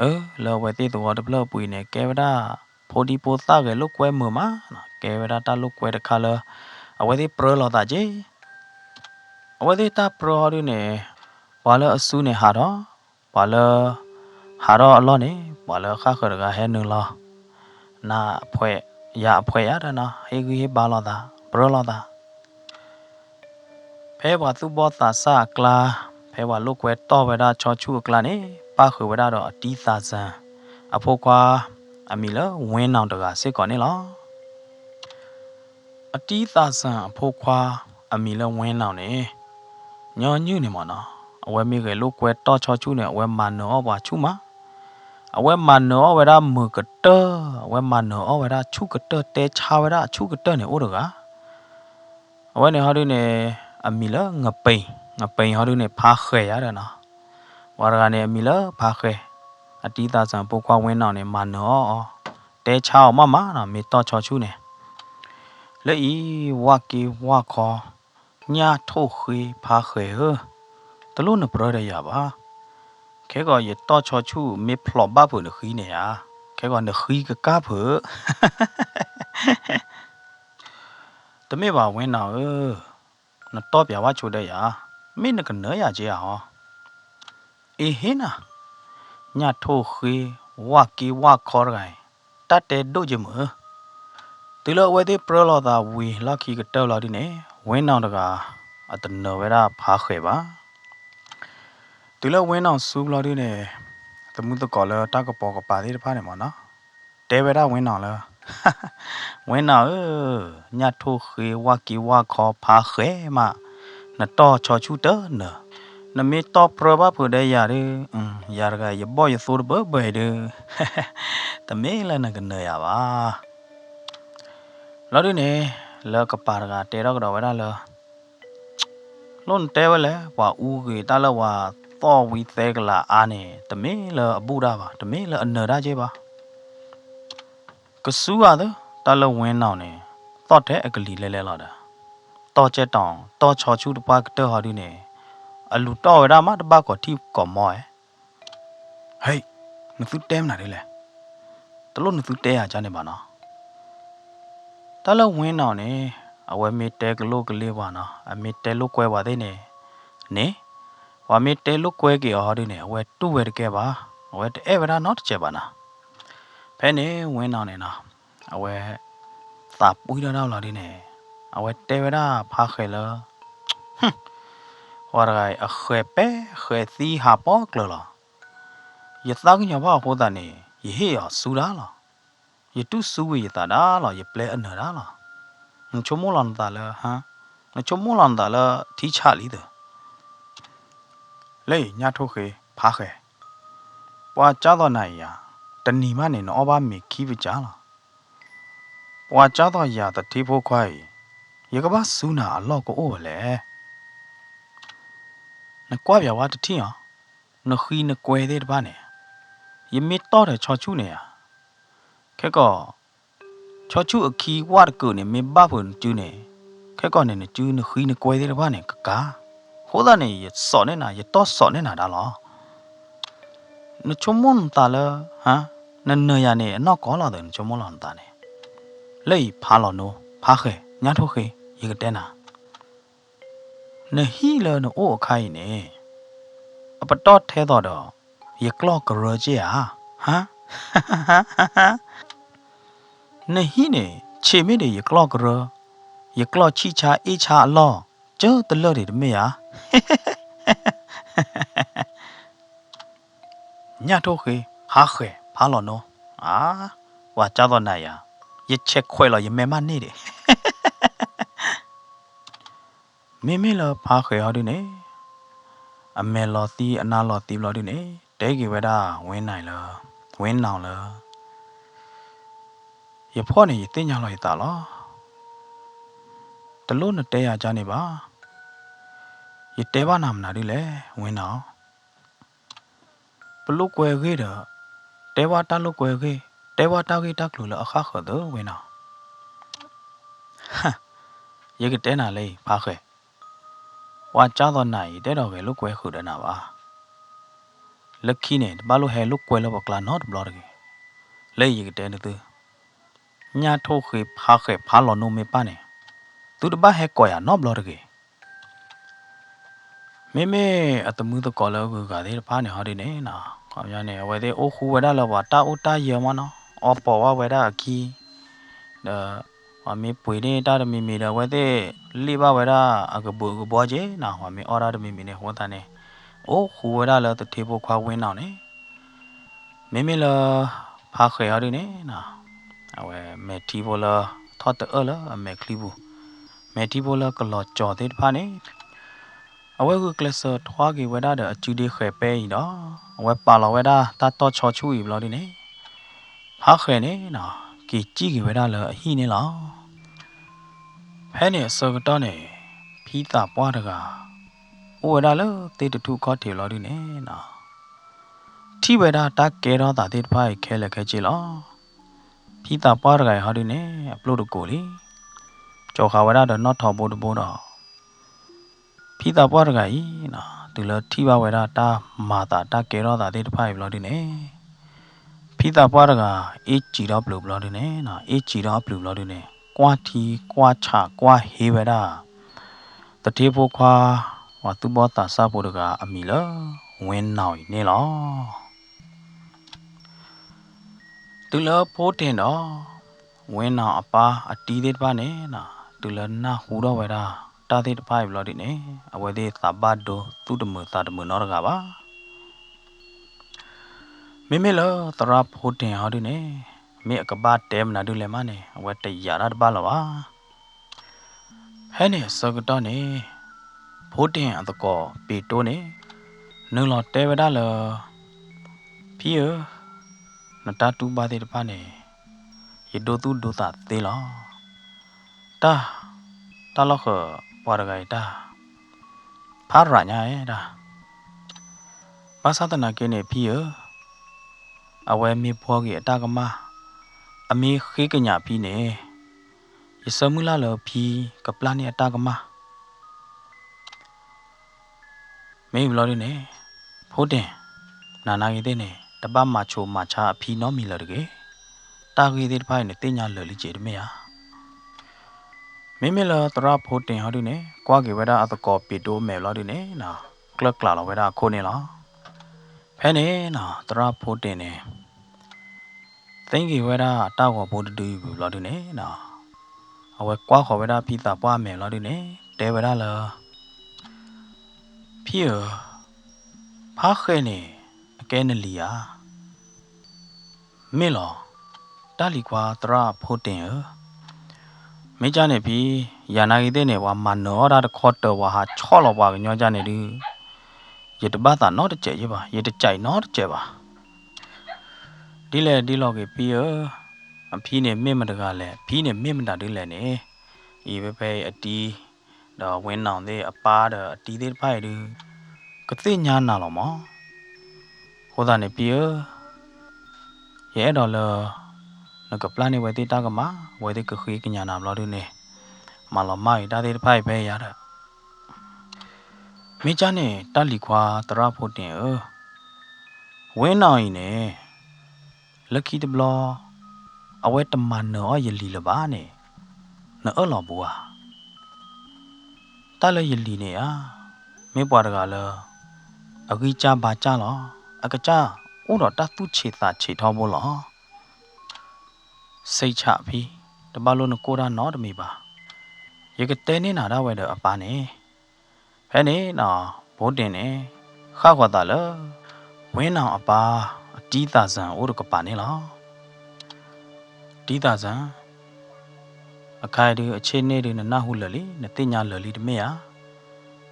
လၢအဝဲသ့ၣ်သဝီတဖျၢၣ်အပူၤအံၤန့ၣ် ကဲဝဲဒၣ် ဖိဒံဖိသၣ်ဂဲၤလိာ်ကွဲမုာ်မးနီၤ. ကဲဝဲဒၣ်တၢ်လိာ်ကွဲတခါလၢ အဝဲသ့ၣ်ပြၢလိာ်သးက့ၤ အဝဲသ့ၣ်တၢ်ပြၢဟီဒုန့ၣ် ပှၤလၢအစုန့ၣ်ဟးထီၣ်, ပှၤလၢ ဟးထီၣ်အလီၢ်န့ၣ် ပှၤလၢဃၣ်ဃၢၤတဂၤဟဲနုာ်လီၤ, နၢ်အဖှဲး ယၤအဖှဲးယၤဒီးနီၤ ဟ့ၣ်ဂံၢ်ဟ့ၣ်ဘါလိာ်သး ပြၢလိာ်သး ဖဲပှၤသူၣ်ဘီၣ်သးစၢ်အကျါ, ဖဲပှၤလိာ်ကွဲတီၢ်ဝဲဒၣ်ဆီဆူၣ်အကျါန့ၣ် ပၣ်ဃုာ်ဝဲဒၣ်ဒီးအတံသးစၢ် အဖိခွါ အမံၤလၢဝ့နီၣ်တဂၤစ့ၢ်ကီးန့ၣ်လီၤ. အတံသးစၢ်အဖိခွါ အမံၤလၢဝ့နီၣ်န့ၣ် ညီနုၢ်န့ၣ်မးနီၤ, အဝဲမ့ၢ်ဂဲၤလိာ်ကွဲတီၢ်ဆီဆူၣ်န့ၣ် အဝဲမၤနၢၤအီၣ်ပှၤဆူၣ်မး, အဝဲမၤနၢၤအီၣ်ဝဲဒၣ်မုာ်ကတၢၢ်, အဝဲမၤနၢၤအီၣ်ဝဲဒၣ်ဆူၣ်ကတၢၢ် တဲဆါဝဲဒၣ်အဆူၣ်ကတၢၢ်န့ၣ်အိၣ်တဂၤ အဝဲန့ၣ်ဟီဒုန့ၣ် အမံၤလၢငပ့ၤ, ငပ့ၤဟီဒုန့ၣ် ဖါဃဲၤယၤဒီးနီၤ, ပှၤတဂၤန့ၣ် အမံၤလၢဖါဃဲၤ, အတံသးစၢ်ဖိခွါဝ့နီၣ်န့ၣ် မၤနၢၤအီၣ်အီၤ, တဲဆါအီၤမးမးနီၤ မ့ၢ်တီၢ်ဆီဆူၣ်န့ၣ်, လၢအံၤ ဝၣ်က့ဝၣ်ခီ, ညၣ်ထိၣ်ဃ့ဖါဃဲၤဧၢ, တလိၣ်နပြၢဒီးယၤဘၣ်, ခဲကီးယတီၢ်ဆီဆူၣ်မ့ၢ်ဖျိးဘၣ်ဖုးနဃံန့ၣ်ဧါ, ခဲကီးနဃံကကၢ်ဖုး တမ့ၢ်ဘၣ်ဝ့နီၣ်ဧၢ, နတီၢ်ပၠးဝၣ်ဆိဒီးယၤ, မ့ၢ်နကနၢၤယၤက့ဧါဟီ, အ့ဟ့နၤ, ညၣ်ထိၣ်ဃ့ ဝၣ်က့ဝၣ်ခီတဂၤအံၤ, တၢ်တဲဒိၣ်က့မုာ်, တုၤလၢအဝဲသ့ၣ်ပြၢလိာ်သးဝံၤလီၢ်ခံကတၢၢ်လီၤဒုန့ၣ် ဝ့နီၣ်တဂၤ အတနၢၤဝဲဒၣ်ဖါဃဲၤဘၣ် တုၤလၢဝ့နီၣ်ဆူဘျီဒုန့ၣ်, သမုသကိးလၢတၢ်ကပိာ်ကပၤသ့ၣ်တဖၣ်န့ၣ်မးနီၤ, တဲဝဲဒၣ်ဝ့နီၣ်လၢ, ဝ့နီၣ်ဧၢ, ညၣ်ထိၣ်ဃ့ဝၣ်က့ဝၣ်ခီဖါဃဲၤမး, နတီၢ်ဆီဆူၣ်တနၢၤ, နမ့ၢ်တီၢ်ပြၢဘၣ်ဖုးဒီးယၤဒု, ယၤတဂၤယဘီၣ်ယသိတဘၢဘၢအံၤဒု, တမ့ၢ်လၢနကနၢၤယၤဘၣ် လီၤဒုန့ၣ်, လၢကပၤတဂၤတဲထီၣ်ကဒီးဝဲဒၣ်လၢ, လိၣ်နတဲဝဲလဲၣ်, ပှၤအူဂ့ၤတၢ်လၢပှၤသီၣ်ဝံသဲကလၤအါန့ၣ် တမ့ၢ်လၢအဘူၣ်တၢ်ဘၣ်, တမ့ၢ်လၢအနၢၤတၢ်က့ဘၣ်. ကစူဧါသၢ, တၢ်လၢဝ့နီၣ်န့ၣ် သီၣ်ထဲအကလံၤလဲၤလဲၤလီၤဒီး, တီၢ်ကဲတီၢ်, တီၢ်ဆီဆူၣ်တပှၢ်ကတၢၢ်ဟီဒုန့ၣ်, အလူၤတီၢ်ဝဲဒၣ်မးတဘၣ်ကိးထံၣ်ကိးမီအဲ ဟဲ, နသုတဲမနုၤဒ်လဲၣ်. တလိၣ်နသုတဲယၤကန့ၣ်ဘၣ်နီၤ. တၢ်လၢဝ့နီၣ်န့ၣ်, အဝဲမ့ၢ်တဲကလိာ်ကလ့ပှၤနီၤ, အမ့ၢ်တဲလိာ်ကွဲပှၤသ့ၣ်န့ၣ်, န့ၣ်, ပှၤမ့ၢ်တဲလိာ်ကွဲက့ၤအီၤဟီဒုန့ၣ် အဝဲတူၢ်ဝဲတကဲဘၣ်, အဝဲတအဲၣ်ဝဲဒၣ်နီတစဲးဘၣ်နီၤ. ဖဲန့ၣ်ဝ့နီၣ်န့ၣ်နီၤ, အဝဲ သးပှံၢ်ထီၣ်တၢ်လီၤဒုန့ၣ်, အဝဲတဲဝဲဒၣ်ဖါဃဲၤလၢ ပှၤတဂၤအံၤ အဃဲၤပဲဃဲၤသံဟးပိာ်ကျၢၤလီၤ. ယသးကညီၤဘၣ်အဃိသတးန့ၣ် ယဟ့ၣ်အီၤစူဒၣ်လီၤ. ယတူၢ်စူဝံၤယသးဒၣ်လီၤ, ယပျဲအနၢၤဒၣ်လီၤ. နဆိကမိၣ်လီၤနသးလၢ, ဟါ, နဆိကမိၣ်လီၤနသးလၢထံဆးလံသၢ လၢအံၤညၣ်ထိၣ်ဃ့ဖးဃဲၤ, ပှၤကၢ်သိးနၤအံၤယၤ, တနံၤမးန့ၣ် နအီၣ်ဘၣ်မ့ၤခံပစၢလီၤ. ပှၤကၢ်သိးယၤသထ့ဖိခွါအံၤ, ယကဘၣ်စူနၤအလီၢ်ကအိၣ်ဝဲလဲၣ်. နကွၢ်ပၠးဝဲတထံၣ်အီၤ, နဃံနကွဲသ့ၣ်တဖၣ်န့ၣ်, ယမ့ၢ်တီၢ်ဒီးဆီဆူၣ်န့ၣ်ဧါ, ခဲကီး ဆီဆူၣ်အခံဝၣ်တကုာ်န့ၣ် မ့ၢ်ဘၣ်ဖုးနစုန့ၣ်, ခဲကီးန့ၣ် နစု နဃံနကွဲသ့ၣ်တဖၣ်န့ၣ် ကကါ, အဃိသတးန့ၣ် ယစိာ်န့ၢ်နၤ, ယတီၢ်စိာ်န့ၢ်နၤဒၣ်လီၤ. နဆိကမိၣ်နသးလၢ, ဟါ, နနၢၤယၤန့ၣ် အနီၢ်ကီၢ်လီၤသၢ နဆိကမိၣ်လီၤနသးန့ၣ်, လၢအံၤဖးလီၤနိ, ဖးဃဲၤ, ညၣ်ထိၣ်ဃ့, ယကတဲနၤ နဟံၣ်လၢနအိၣ်အခါအံၤန့ၣ်, အပတီၢ်ထဲသိးဒီး ယကျီၢ်ကရၢက့ဧါ, ဟါ, နဟံၣ်န့ၣ် ဆံးမ့ၢ်ဒံးယကျီၢ်ကရၢ, ယကျီၢ်ဆံၣ်ဆါအ့ၣ်ဆါအလီၢ်, ကၢတလၢာ်ဒံးတမ့ၢ်ဧါ. ညၣ်ထိၣ်ဃ့, ဖးဃဲၤ, ဖးလီၤနိ, အါ, ပှၤကၢ်သိးနၤယၤ, ယဆဲးခွဲးလီၤယမဲာ်မးန့ၢ်ဒံး မ့မ့ၢ်လၢဖးဃဲၤဟီဒုန့ၣ်, အမဲာ်လီၤသံအနါလီၤသံဘျီဒုန့ၣ် တဲက့ၤဝဲဒၣ်ဝ့နၤလၢ, ဝ့နၤလၢ, ယဖီၣ်န့ၣ် ယသ့ၣ်ညါလီၤယသးလီၤ. တလိၣ်နတဲယၤကန့ၣ်ဘၣ်. ယတဲဘၣ်နၤမနုၤဒ်လဲၣ် ဝ့နၤဧၢ. ပလိာ်ကွဲအဂ့ၢ်ဒီး, တဲဘၣ်တၢ်လိာ်ကွဲအဂ့ၢ်, တဲဘၣ်တၢ်ဂ့ၢ်တၢ်ကျိၤလၢအဃၣ်ဃၢၤသၢဝ့နၤ. ယကတဲနၤလၢအံၤ ဖးဃဲၤ, ပှၤကၢ်သိးနၤအံၤ တအဲၣ်ဒိးဂဲၤလိာ်ကွဲဃုာ်ဒီးနၤဘၣ်. လၢခံန့ၣ် တဘၣ်လိၣ်ဟဲလိာ်ကွဲလၢပကျါနီတဘျီတဂ့ၤ. လၢအံၤယကတဲနသု, ညၣ်ထိၣ်ဃ့ဖးဃဲၤဖးလီၤနိမ့ၢ်ပၢ်န့ၣ်, သုတဘၣ်ဟဲကိးယၤနီတဘျီတဂ့ၤ. မ့မ့ၢ်အသမုသကိးလၢအဂုၤအဂၤသ့ၣ်တဖၣ်န့ၣ်ဟီဒုန့ၣ်, ခီပညီန့ၣ် အဝဲသ့ၣ်အိၣ်ဃူဝဲဒၣ်လၢပှၤတၢ်အိၣ်တၢ်ယၢၤမးနီၤ, အီပီးဝဲဒၣ်အခံ, ဒီးပှၤမ့ၢ်ပှ့ၤန့ၢ်တၢ်တမံၤမံၤဒီး အဝဲသ့ၣ်လ့ၣ်ဘၣ်ဝဲဒၣ်အကဘုးအကဘီက့နီၤ, ပှၤမ့ၢ်အီၣ်တၢ်တမံၤမံၤန့ၣ် အဃိသတးန့ၣ်, အိၣ်ဃူဝဲဒၣ်လၢသထ့ဖိခွါဝ့နီၤန့ၣ် မ့မ့ၢ်လၢ ဖးဃဲၤဟီဒုန့ၣ်, အဝဲမဲာ်ထံဖိလၢထီၣ်တအၢၣ်လၢအမဲာ်ချံပူၤ, မဲာ်ထံဖိလၢကလီၤကၠီၤသ့ၣ်တဖၣ်န့ၣ်, အဝဲဂုာ်ကျဲးစၢးထွါက့ၤဝဲဒၣ်ဒီးအစုဒ့ဃဲၤပဲအံၤဒီး, အဝဲပာ်လီၤဝဲဒၣ်တၢ်တီၢ်ဆီဆူၣ်အံၤဘျီဒုန့ၣ်, ဖးဃဲၤန့ၣ်, က့ၤစံၣ်က့ၤဝဲဒၣ်လၢအဟံၣ်န့ၣ်လီၤ. ဖဲန့ၣ်အဆၢကတီၢ်န့ၣ်, ဖံသးပှၢ်တဂၤ အိၣ်ဝဲဒၣ်လၢသ့ၣ်တထူၣ်ခီၣ်ထံးဘျီဒုန့ၣ်, ထံၣ်ဝဲဒၣ်တၢ်ကဲထီၣ်သးသ့ၣ်တဖၣ်အံၤခဲလၢာ်ခဲဆ့လီၤ. ဖံသးပှၢ်တဂၤအံၤဟီဒုန့ၣ် အပျိၢ်တကိးလံ, ကၠီၤဃာ်ဝဲဒၣ်ဒီးနီၣ်ထိးဘိတဘိဒီး, ဖံသးပှၢ်တဂၤအံၤ, တုၤလၢထံၣ်ဘၣ်ဝဲဒၣ်တၢ်မၤသးတၢ်ကဲထီၣ်သးသ့ၣ်တဖၣ်အံၤဘျီဒုန့ၣ်, ဖံသးပှၢ်တဂၤ အ့ၣ်စံးထီၣ်ပျုၤဘျီဒုန့ၣ်, အ့ၣ်စံးထီၣ်အပျုၤဘျီဒုန့ၣ် ကွၢ်ထံကွၢ်ဆးကွၢ်ဟ့ဝဲဒၣ် သထ့ဖိခွါ ပှၤသူၣ်ဘီၣ်သးစၢ်ဖိတဂၤအမံၤလၢ ဝ့နီၤအံၤန့ၣ်လီၤ. တုၤလၢဖိတ့ၣ်ဒီး ဝ့နီၤအပၢ်အတံၤသ့ၣ်တဖၣ်န့ၣ်, တုၤလၢနၢ်ဟူထီၣ်ဝဲဒၣ် တၢ်သ့ၣ်တဖၣ်အံၤဘျီဒုန့ၣ် အဝဲသ့ၣ်သးဘၣ်ဒိသူၣ်တမုာ်သးတမုာ်နီတဂၤဘၣ်. မ့မ့ၢ်လၢသရၣ်ဖိတ့ၣ်ဟီဒုန့ၣ်, မ့ၢ်အကဘၣ်တဲမနုၤဒုလဲၣ်မးန့ၣ် အဝဲတယာ်တၢ်တဘၣ်လၢၤဘၣ်. ဖဲန့ၣ်အဆၢကတီၢ်န့ၣ်, ဖိတ့ၣ်အသကိးပ့းတိၣ်န့ၣ်, နုာ်လီၤတဲဝဲဒၣ်လၢ ဖံဧၢ, နတၢ်တူၢ်ဘၣ်သ့ၣ်တဖၣ်န့ၣ်, ယဒိသူၣ်ဒိသးသ့လီၤ. တၢ်, တၢ်လီၢ်ဃၢၤပှၤတဂၤအံၤတၢ်, ဖးရၤညါဧဲဒၣ်. ဘၣ်ဆၣ်သနာ်က့န့ၣ် ဖံဧၢ, အဝဲမ့ၢ်ဘှီက့ၤအတၢ်ကမၣ်, အမ့ၢ်ဃ့ကညးဖံန့ၣ်, ယဆၢမုၢ်လၢ်လၢဖံကပျၢ်န့ၢ်အတၢ်ကမၣ် မ့ၢ်ဘျီဒုန့ၣ်, ဖိတ့ၣ်, နၤနာ်ဂ့ၤသ့ၣ်န့ၣ် တဘၣ်မၤဆိးမၤဆါအဖံနီတမံၤလၢၤတဂ့ၤ. တၢ်ဂ့ၢ်သ့ၣ်တဖၣ်အံၤန့ၣ် သ့ၣ်ညါလၢာ်လံက့ၤတမ့ၢ်ဧါ. မ့မ့ၢ်လၢသရၣ်ဖိတ့ၣ်ဟီဒုန့ၣ် ကွၢ်က့ၤဝဲဒၣ်အသကိးပ့းတိၣ်အမဲာ်ဘျီဒုန့ၣ်, ကျၢ်ကျးလီၤဝဲဒၣ်အခိၣ်န့ၣ်လီၤ. ဖဲန့ၣ်, သရၣ်ဖိတ့ၣ်န့ၣ် သ့ၣ်က့ၤဝဲဒၣ်အတၢ်ဂီၤဖိတဒုဘျီဒုန့ၣ်, အဝဲကွၢ်ဃီၤဝဲဒၣ်ဖံသးပှၢ်အမဲာ်ဘျီဒုန့ၣ် တဲဝဲဒၣ်လၢ ဖံဧၢ, ဖးဃဲၤန့ၣ်, အ ကဲနလံၤဧါ. မ့ၢ်လီၤ, တၢ်လံၤခွါသရၣ်ဖိတ့ၣ်ဧၢ, မ့ၢ်ကၢ်န့ၣ်ဖံ, ယၤနာ်ဂ့ၤသ့ၣ်န့ၣ် ပှၤမၤနၢၤအီၣ်တၢ်တခီတၢၤ ပှၤဟးဆီၣ်လီၤပှၤကညီကၢ်န့ၣ်ဒုး, ယတဘၣ်သးနီတစဲးယ့ၢ်ဘၣ်, ယတကးနီတစဲးဘၣ်. ဒ်လဲၣ်ဒ်လဲၣ်ဂ့ၤဖံဧၢ, အဖံန့ၣ်မ့ၢ်မတဂၤလဲၣ်, အဖံန့ၣ်မ့ၢ်မတၤဒုလဲၣ်န့ၣ်, အံၤဖဲဖဲအံၤအတံၤ ဒီးဝ့နီၣ်သ့ၣ်အပၢ်ဒီးအတံၤသ့ၣ်တဖၣ်အံၤဒုး, ကသ့ၣ်ညါနၤလီၤမး. အဃိသတးန့ၣ်ဖံဧၢ, ယအဲၣ်ဒိးလၢ နကပျၢ်န့ၢ်ဝဲသ့ၣ်တၢ်ကမၣ်, အဝဲသ့ၣ်ကဃ့ကညးနၤဘျီဒုန့ၣ်, မၤလီၤမၢ်အံၤတၢ်သ့ၣ်တဖၣ်အံၤဖဲယၤဒီး မ့ၢ်ကၢ်န့ၣ် တၢ်လံၤခွါသရၣ်ဖိတ့ၣ်ဧၢ, ဝ့နီၣ်အံၤန့ၣ် လၢခံတဘျီ အဝဲတမၤနၢၤအီၣ်ယလံၤလၢၤဘၣ်န့ၣ်, နအၢၣ်လီၤဘူးဧါ. တၢ်လၢယလံၤန့ၣ်ဧါ, မ့ၢ်ပှၤတဂၤလၢ အဂံၢ်စၢ်ဘါစၢ်လီၤ. အကစၢ်အိၣ်ဒီးတၢ်သူၣ်ဆံးသးဆံးထီဘိလီၤ. စံးဆးဖံ, တဘၣ်လိၣ်နကိၢ်တၢ်နီတမံၤဘၣ်. ယကတဲန့ၢ်နၤဒၣ်ဝဲဒီးအပၢ်န့ၣ်. ဖဲန့ၣ်နီၣ် ဖိတ့ၣ်န့ၣ် ဃၣ်ဃီၤသးလၢ ဝ့နီၣ်အပၢ် အတံၤသးစၢ်အိၣ်တကပၤန့ၣ်လီၤ. တံၤသးစၢ်, အခါအံၤဒုး အဆ့ၣ်န့ၣ်ဒုး နနၢ်ဟူလၢာ်လံ, နသ့ၣ်ညါလၢာ်လံတမ့ၢ်ဧါ.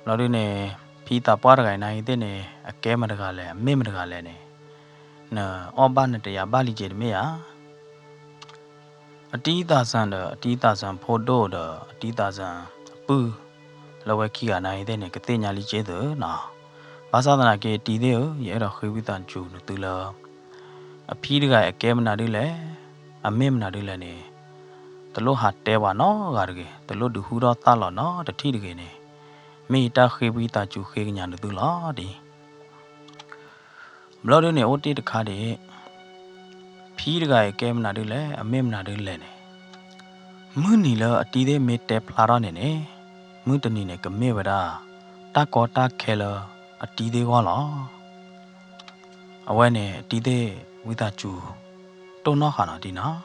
ဘျီဒုန့ၣ် ဖံသးပှၢ်တဂၤအံၤနာ်ဂ့ၤသ့ၣ်န့ၣ် အကဲမတဂၤလဲၣ်, အမ့ၢ်မတဂၤလဲၣ်န့ၣ်, နအီၣ်ဘၣ်နတယာ်ဘၣ်လံက့ၤတမ့ၢ်ဧါ. အတံၤသးစၢ်ဒီး အတံၤသးစၢ်ဖိဒိၣ်ဒီး အတံၤသးစၢ်အပုၢ် လၢဝဲခံဂၤနာ်ဂ့ၤသ့ၣ်န့ၣ် ကသ့ၣ်ညါလံက့ၤသုနီၣ်. ဘၣ်ဆၣ်သနာ်က့ တံၤသ့ၣ်ဧၢ, ယအဲၣ်ဒိးဃ့ဝံသးစူၤနသုလၢ အဖံတဂၤအံၤအကဲမနုၤဒ်လဲၣ်, အမ့ၢ်မနုၤဒ်လဲၣ်န့ၣ်, တလိၣ်ဟးတဲပှၤနီတဂၤတဂ့ၤ, တလိၣ်ဒုးဟူထီၣ်သၣ်လီၤနီတထံၣ်တဂ့ၤန့ၣ်, မ့ၢ်ယတၢ်ဃ့ဝံသးစူၤဃ့ကညးနသုလီၤဒ် ဘျီဒုန့ၣ် အိၣ်တ့ၢ်တခါဒံး, ဖံတဂၤအံၤကဲမနုၤဒ်လဲၣ်, အမ့ၢ်မနုၤဒ်လဲၣ်န့ၣ်, မုၢ်နံၤလၢအတံၤသ့ၣ်မ့ၢ်တဲဖျါထီၣ်န့ၣ်န့ၣ်, မုၢ်တနံၤန့ၣ် ကမ့ၢ်ဝဲဒၣ် တၢ်ကီတၢ်ခဲလၢအတံၤသ့ၣ်ဂီၢ်လီၤ. အဝဲန့ၣ် အတံၤသ့ၣ်ဝံသးစူၤ တိၢ်နီၣ်ဃာ်နီၤဒ်နီၤ.